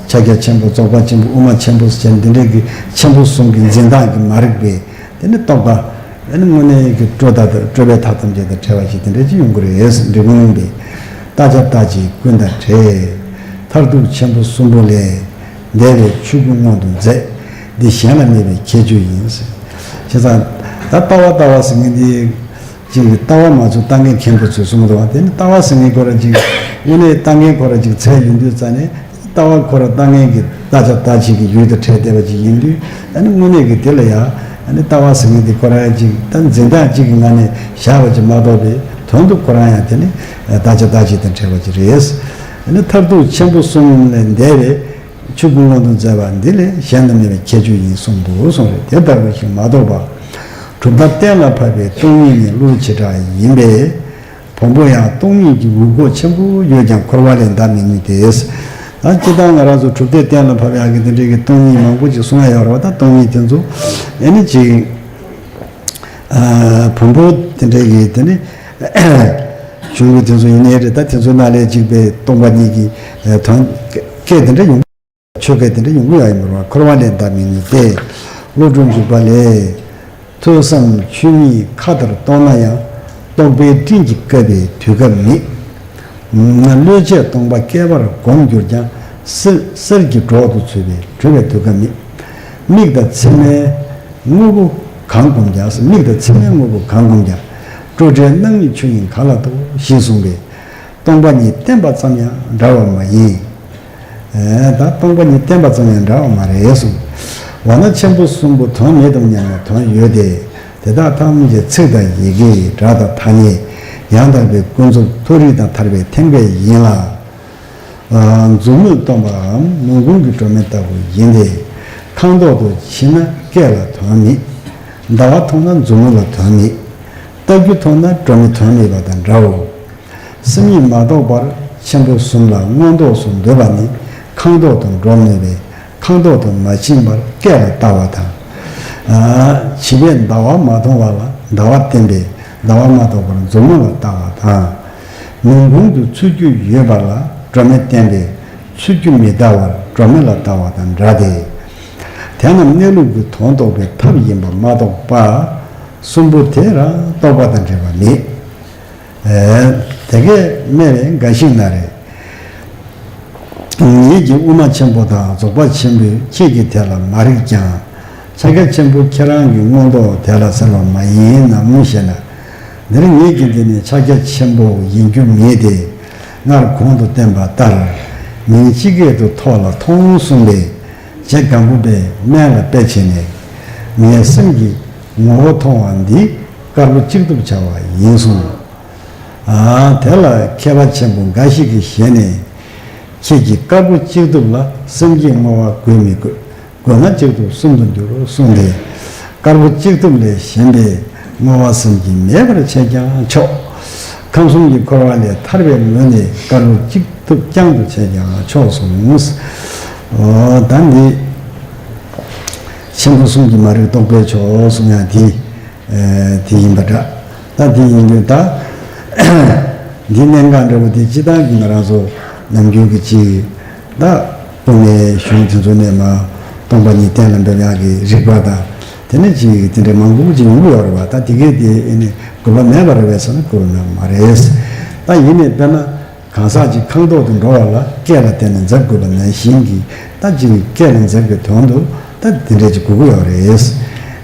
ཕྱག་རྒྱ་ཆེན་པོ་རྫོགས་པ་ཆེན་པོ་དབུ་མ་ཆེན་པོ་ཟེར་འདི་འདྲའི་གི་ཆེན་པོ་གསུམ་གྱི་འཛིན་སྟངས་ཀྱི་མ་རིག་པའི་དེ་ནི་རྟོག་པ། ཨ་ནི་དངོས་གནས་ཀྱི་སྤྲོས་དང་སྤྲོས་པའི་མཐའ་ཐམས་ཅད་དང་བྲལ་བ་ཞིག་དེ་འདྲ་ཅིག་ཡོང་གི་རེད། འབྲི་གུང་གླིང་པས། རྟག་བྱ་རྟག་བྱེད་ཀུན་དང་བྲལ། མཐར་ཐུག་ཆེན་པོ་གསུམ་པོ་ལས། འདས་པའི་ཆོས་སྐུ་མངོན་དུ་མཛད། འདི་གཞན་ལ་མེད་པའི་ཁྱད་ཆོས་ཡིན། བྱས་ཙང་ད་ལྟ་བ་ལྟ་བ་ཟེར་མཁན་འདི་ཅིག་ལྟ་བ་མ་ཚུགས་ལྟ་མཁན་མཁན་པོ་ཚོས་གསུངས་འདུག་བ། དེ་ནི་ལྟ་བ་ཟེར་མཁན་ཁོ་རང་ཅིག་དངོས་གནས་ལྟ་མཁན་ཁོ་རང་ཅིག་ཚད་ཡོད་དུས་ཙང་ནས། ལྟ་བ་ཁོ་རང་ལྟ་མཁན་གྱི་རྟག་བྱ་རྟག་བྱེད་ཀྱི་ཡུལ་དུ་ཁྲིད་བསྡད་པ་ཅིག་ཡིན་དུས། ཨ་ནི་དངོས་གནས་ཀྱི་དེ་ལ་ཡང་ཨ་ནི་ལྟ་བ་ཟེར་མཁན་དེ་ཁོ་རང་ཅིག་ད་འཛིན་སྟངས་གཅིག་གི་ངང་ནས་བཞག་པ་ཅིག་མ་གཏོགས་པའི་དོན་དུ་ཁོ་རང་ཡང་དེ་ནི་རྟག་བྱ་རྟག་བྱེད་དང་བྲལ་བ་ཅིག་རེད། ཨ་ནི་མཐར་ཐུག་ཆེན་པོ་གསུམ་ལས་འདས་པའི་ཆོས་སྐུ་མངོན་དུ་མཛད་པ་འདི་ལས་གཞན་དུ་མེད་པའི་ཁྱད་ཆོས་ཡིན་གསུངས་འདུག་གསུངས་རེད། དེ་ལྟ་བུ་ཞིག་མ་གཏོགས་པ། གྲུབ་མཐའ་གཏན་ལ་ཕབ་པའི་སྟོང་ཉིད་ནི་བློ་བྱེ་བྲག་ཡིན་པས། བོན་པོ་ཡང་སྟོང་ཉིད་ཀྱི་འུད་གོག་ཆེན་པོ་ཡོད་ཀྱང་འཁོར་བ་ལས་འདའ་མི་ནུས་ཏེ། ད་སྤྱིར་བཏང་ང་རང་ཚོ་གྲུབ་མཐའ་གཏན་ལ་ཕབ་ཡག་གི་དེ་འདྲའི་གི་སྟོང་ཉིད་མང་པོ་ཅིག་གསུང་ཡ་ཡོད་རེད་བ། ད་སྟོང་ཉིད་དེ་ཚོ་ཨེ་ནི་ཅིག་ཨ་བོན་པོ་དེ་འདྲའི་གི་དེ་ནི་གཞུང་ལུགས་དེ་ཚོ་ཡིན་ནའི་རེད། ད་དེ་ཚོའི་ནང་ལས་གཅིག་པའི་སྟོང་པ་ཉིད་ཀྱི་དོན་སྐད་དེ་འདྲ་ཡོང་། ཆོས་སྐད་དེ་འདྲ་ཡོང་གི་ཡོད་ཡིན་པ་རེད་བ། འཁོར་བ་ལས་འདའ་མི་ནུས་ཏེ། བློ་གྲོས་འཇུག་པ་ལས། ཐོས་བསམ་ཆོས་ཉིད་མཁའ་ལྟར་རྟོགས་ན་ཡང་། རྟོག་པའི་སྤྲིན་གྱིས་བཀབ་པའི་དུས་སྐབས་མེད། བློས་བྱས་སྟོང་པ་བསྐལ་པར་བསྒོམས་གྱུར་ཀྱང་། གསེར་གསེར་གྱི་སྒྲོག་ཏུ་ཚུད་པའི་གྲུབ་པའི་དུས་སྐབས་མེད། མིག་དང་མཚན་མའི་དངོས་པོ་གང་བསྒོམས་ཀྱང་། མིག་དང་མཚན་མའི་དངོས་པོ་གང་བསྒོམས་ཀྱང་། སྤྲོས་བྲལ་སྣང་ཡུལ་ཆོས་ཉིད་ག་ལ་རྟོགས། ཞེས་གསུངས་པས། སྟོང་པ་ཉིད་བསྟན་པ་ཙམ་ཡང་འདྲ་བ་མ་ཡིན། ད་སྟོང་པ་ཉིད་བསྟན་པ་ཙམ་ཡང་འདྲ་བ་མ་རེད་གསུངས། འོ་ན་ཆེན་པོ་གསུམ་པོ་དོན་མེད་དམ་སྙམ་ན་དོན་ཡོད་དེ། དེ་དག་ཐམས་ཅད་ཚིག་དང་ཡི་གེ་སྒྲ་དང་ཐ་སྙད་ཡང་དག་པའི་ཀུན་རྫོབ་མཐོ་རིས་དང་ཐར་པའི་ཐེག་པ་ཡིན་ལ། མཛུབ་མོས་སྟོན་པའམ་ནོན་ཀུན་གྱི་སྒྲོན་མེ་ལྟ་བུ་ཡིན་ཏེ། ཁང་ཐོག་ཏུ་ཕྱིན་ན་སྐད་ལ་དོན་མེད། ཟླ་བ་མཐོང་ན་མཛུབ་མོ་ལ་དོན་མེད། རྟ་རྒྱུག་མཐོང་ན་སྒྲོན་མེ་དོན་མེད་པ་དང་འདྲའོ། སེམས་ཉིད་མ་རྟོགས་པར་ཆེན་པོ་གསུམ་ལ་མངོན་རྟོགས་སུ་འདོད་པ་ནི་ཁང་ཐོག་ཏུ་འགྲོ་ནུས་པས། ཁང་ཐོག་ཏུ་མ་ཕྱིན་པར་སྐད་ལ་ལྟ་བ་དང་། བྱིས་པས་ཟླ་བ་མ་མཐོང་བ་ལ་ཟླ་བ་བསྟན་པས། ཟླ་བ་མ་རྟོགས་པར་མཛུབ་མོ་ལ་ལྟ་བ་དང་། ནོན་ཀུན་དུ་ཚུར་རྒྱུག་ཡོད་པ་ལ་སྒྲོན་མེ་བསྟན་པས། ཚུར་རྒྱུག་མི་ལྟ་བར་སྒྲོན་མེ་ལ་ལྟ་བ་དང་འདྲ་སྟེ། དེ་རྣམས་གནས་ལུགས་ཀྱི་དོན་རྟོགས་པའི་ཐབས་ཡིན་པ་མ་གཏོགས་པ། གསུམ་པོ་དེ་རང་རྟོགས་པ་དང་འབྲེལ་བ་མེད། དེ་སྐད་སྨྲས་པས་འགའ་ཞིག་ན་རེ། ངེད་ཀྱིས་དབུ་མ་ཆེན་པོ་དང་རྫོགས་པ་ཆེན་པོས་ཁྱེད་ཀྱི་དེ་ལ་མ་རིག་ཀྱང་། ཕྱག་རྒྱ་ཆེན་པོ་ཁྱེད་རང་གི་མངོན་རྟོགས་དེ་ལ་ཟེར་བ་མ་ཡིན་ནམ་ཞེ་ན། འདིར་ངེད་ཀྱི་འདི་ནི་ཕྱག་རྒྱ་ཆེན་པོ་ཡིན་རྒྱུ་མེད་དེ། སྔར་གོང་དུ་བསྟན་པ་ལྟར། མིང་སྤྱི་སྐད་དུ་ཐོགས་ལ་མཐོང་གསུངས་པས། རྗེ་སྒམ་པོ་པས་སྨན་ལ་དཔེ་བྱས་ནས། ངའི་སེམས་ཀྱི་ངོ་བོ་མཐོང་བ་འདི་དཀར་པོ་གཅིག་ཏུ་བྱ་བ་ཡིན་གསུངས། དེ་ལ་མཁས་པ་ཆེན་པོ་འགའ་ཞིག་གི་ཞལ་ནས། ཁྱེད་ཀྱིས་དཀར་པོ་གཅིག་ཐུབ་ལ་སེམས་བསྐྱེད་བསྔོ་བ་དགོས་མི་དགོས། དགོས་ན་གཅིག་ཐུབ་གསུམ་དུ་འགྱུར་གསུངས་ཏེ། དཀར་པོ་གཅིག་ཐུབ་ལས་གཞན་པའི་བསྔོ་བ་བསམ་གྱིས་མེད་པར་བྱས་ཀྱང་ཆོག་ཁམས་གསུམ་གྱི་འཁོར་བ་ལས་ཐར་པའི་ངོས་ནས་དཀར་པོ་གཅིག་ཐུབ་རྐྱང་དུ་བྱས་ཀྱང་ཆོག་གསུངས། ད་འདི་ཆེན་པོ་གསུམ་གྱི་མ་རིག་རྟོགས་པའི་ཕྱོགས་གསུང་ཡ་དེ། དེ་ཡིན་པ་འདྲ། ད་དེ་ཡིན་དུས་ད། འདི་གནད་འགག་འདྲ་བོ་དེ་སྤྱི་བཏང་གི་ང་རང་ཚོ་ནམ་རྒྱུན་གྱི་ཅིག་ད་དབུ་མའི་གཞུང་དེ་ཚོ་ནས་མ་སྟོང་པ་ཉིད་གཏན་ལ་འབེབས་ཡག་གི་རིགས་པ་དང་། དེ་ནས་ཅིག་དེ་འདྲའི་མང་པོ་ཅིག་ཡོང་གི་ཡོད་རེད་བ། ད་དེ་གས་དེ་ཨེ་ནི་དགོས་པ་མེད་པ་རེད་བས་ཟེར་ན་དགོས་པ་མེད་པ་མ་རེད། ད་ཡིན་ནའི་དཔེར་ན། གང་ཟག་ཅིག་ཁང་ཐོག་ཏུ་འགྲོ་བ་ལ་སྐད་ལ་བརྟེན་ནས་འཛེག་དགོས་པ་ནང་བཞིན་གྱི། ད་ཅིག་སྐད་ལ་འཛེག་པའི་དོན་དུ་ད་དེ་འདྲས་ཅིག་དགོས་ཀྱི་ཡོད་རེད།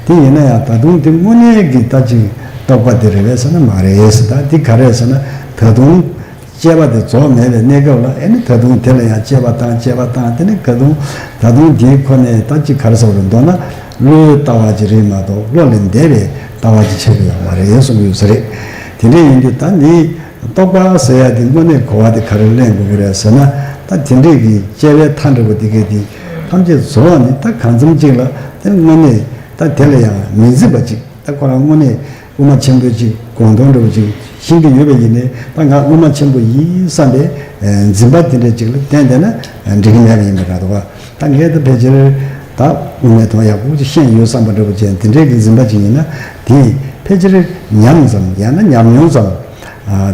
དེ་ཡིན་ན་ཡང་ད་དུང་དེ་དངོས་གནས་ཀྱི་ད་ཅིག་རྟོགས་པ་དེ་རེད་པས་ཟེར་ན་མ་རེད། ད་དེ་ག་རེད་ཟེར་ན། ད་དུང་དཔྱད་པ་དེ་རྫོགས་མེད་པའི་གནས་སྐབས་ལ་ཨེ་ནི་ད་དུང་དེ་ལ་ཡང་དཔྱད་པ་བཏང་དཔྱད་པ་བཏང་། དེ་ནི་ད་དུང་ད་དུང་དེའི་ཁོ་ནས་ད་ཅིག་ག་རེ་ཟེར་བ་རེད། མདོར་ན་བློའི་ལྟ་བ་ཅིག་རེད་མ་གཏོགས་བློ་ལས་འདས་པའི་ལྟ་བ་ཅིག་ཆགས་ཀྱི་ཡོད་མ་རེད་གསུང་གི་ཡོད་ས་རེད། དེ་འདྲས་ཡིན་དུས་ད་འདི། རྟོགས་པ་ཟེར་ཡ་དེ་དངོས་གནས་གོ་བ་དེ་ག་རེ་ལེན་དགོས་ཀྱི་རེད་ཟེར་ན། ད་དེ་འདྲས་ཀྱི་དཔྱད་པའི་མཐའ་འདྲ་བོ་དེ་གས་དེ་ཐམས་ཅད་རྫོགས་ནས་ད་གང་འཚམ་ཅིག་ལ་དེ་དངོས་གནས་ད་དེ་ལ་ཡང་མི་འཛིན་པ་ཅིག་ད་ཁོ་རང་དངོས་གནས་དབུ་མ་ཆེན་པོ་ཅིག་དགོངས་དོན་འདྲ་བོ་ཅིག་ཤེས་ཀྱི་ཡོད་པ་ཡིན་ནའི། ད་ང་དབུ་མ་ཆེན་པོ་ཡིན་བསམ་པའི་འཛིན་པ་དེ་འདྲས་ཅིག་ལ་བརྟེན་བསྡད་ན་འགྲིག་གི་མེད་པ་ཡིན་པ་འདྲ་འདུག་བ། ད་ངས་ད་ཕལ་ཆེར་ད་དབུ་མའི་དོན་ཡག་པོ་ཅིག་ཤེས་ཡོད་བསམ་པ་འདྲ་བོ་ཅན་དེ་འདྲས་ཀྱི་འཛིན་པ་ཅིག་ཡིན་ན། དེ་ཕལ་ཆེར་ཉམས་ཙམ་ཡང་ན་ཉམས་མྱོང་ཙམ།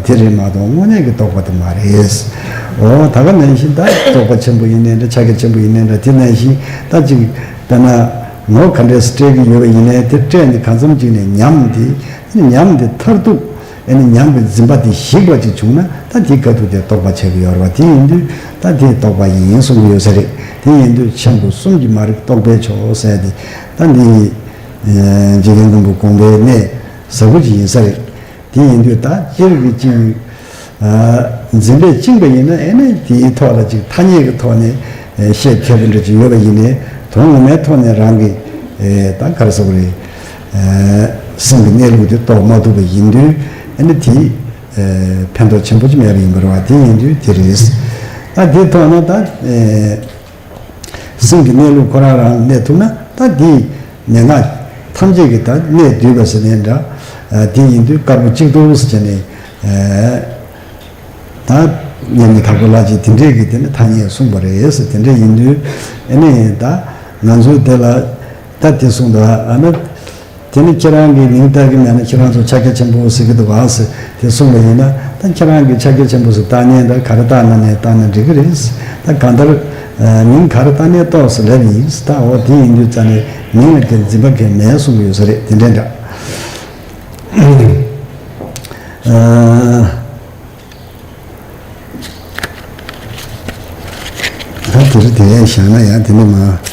དེ་རེད་མ་གཏོགས་དངོས་གནས་ཀྱི་རྟོགས་པ་དེ་མ་རེད། འོ་ད་ག་ནང་བཞིན་ད་རྫོགས་པ་ཆེན་པོ་ཡིན་ནའི་འདྲ། ཕྱག་རྒྱ་ཆེན་པོ་ཡིན་ནའི་འདྲ། དེ་ནང་བཞིན་ད་ཅིག་དཔེར་ན་ངོ་ག་འདྲས་སྤྲད་ཀྱི་ཡོད་པ་ཡིན་ནའི་དེ་སྤྲད་ནས་གང་འཚམ་ཅིག་ནས་ཉམས་དེ་ཉམས་དེ་མཐར་ཐུག་ཨེ་ནི་ཉམས་ཀྱི་འཛིན་པ་དེ་ཞིག་པ་ཅིག་བྱུང་ན་ད་དེའི་ཁ་ཐུག་དེ་རྟོགས་པ་ཆགས་ཀྱི་ཡོད་རེད་བ། དེ་ཡིན་དུས་ད་དེ་རྟོགས་པ་ཡིན་གསུང་གི་ཡོད་ས་རེད། དེ་ཡིན་དུས་ཆེན་པོ་གསུམ་གྱི་མ་རིག་རྟོགས་པའི་ཕྱོགས་ཟེར་ཏེ་ད་འདི་འཇིག་རྟེན་མགོན་པོ་དགོངས་པའི་གནས་ཟབ་པོ་ཅིག་ཡིན་ས་རེད། དེ་ཡིན་དུས་ད་སྤྱིར་གྱི་ཅིག་འཛིན་པས་བཅིངས་པ་ཡིན་ན་ཨེ་ནི་དེའི་ཐོག་ལ་ཅིག་ཐ་སྙད་ཀྱི་ཐོག་ནས་བཤད་མཁས་པོ་འདྲ་ཅིག་ཡོད་པ་ཡིན་ནའི་དོན་ངོ་མའི་ཐོག་ནས་རང་གི་ད་ག་རེ་ཟེར་དགོས་རེད། སེམས་ཀྱི་གནས་ལུགས་དེ་རྟོགས་མ་ཐུབ་པ་ཡིན་དུས་ཨ་ནི་དེ་ཕན་ཐོགས་ཆེན་པོ་ཅིག་མེད་པ་ཡིན་པ་རེད་བ། དེ་ཡིན་དུས་དེ་རེད། ད་དེ་ཐོག་ན་ད་སེམས་ཀྱི་གནས་ལུགས་ཁོ་རང་རང་གནས་ཐུབ་ན་ད་དེ་མན་ངག་ཐམས་ཅད་ཀྱི་ད་གནད་བསྡུས་པ་ཟེར་ནའི་འདྲ། དེ་ཡིན་དུས་དཀར་པོ་གཅིག་ཏུ་ཟེར་བྱས་ནས། ད་མཉམ་མེད་དྭགས་པོ་ལགས་ཀྱིས་དེ་འདྲས་ཀྱི་དེ་ནི་ཐ་སྙད་གསུངས་པ་རེད་ཟེར། དེ་འདྲས་ཡིན་དུས་ཨ་ནི་ད་ང་ཚོའི་དེ་ལ་ད་དེ་གསུངས་འདུག་ཨ་ནི་དེ་ནི་ཁྱེད་རང་གི་མིང་བཏགས་ཀྱི་མེད་ན་ཁྱེད་རང་ཚོ་ཕྱག་རྒྱ་ཆེན་པོ་ཟེར་གྱི་འདུག་ག་ཟེར་དེ་གསུངས་པ་ཡིན་ན། ད་ཁྱེད་རང་གི་ཕྱག་རྒྱ་ཆེན་པོ་ཟེར་བཏགས་ནའི་ད་ག་རེ་བཏགས་ན་ནས་བཏགས་ན་འགྲིག་གི་རེད། ད་གང་ལྟར་མིང་ག་རེ་བཏགས་ནའི་ཏོག་ཙམ་ལབ་ཡིན། ད་འོ་དེ་ཡིན་དུས་རྩ་ནས་མིང་ལ་དེ་འཛིན་པ་གང་མེད་གསུངས་ཡོད་ས་རེད། དེ་འདྲས་འདྲ། ད་དེ་རིང་དེ་བཞག་ན་ཡང་དེ་ནས་མ།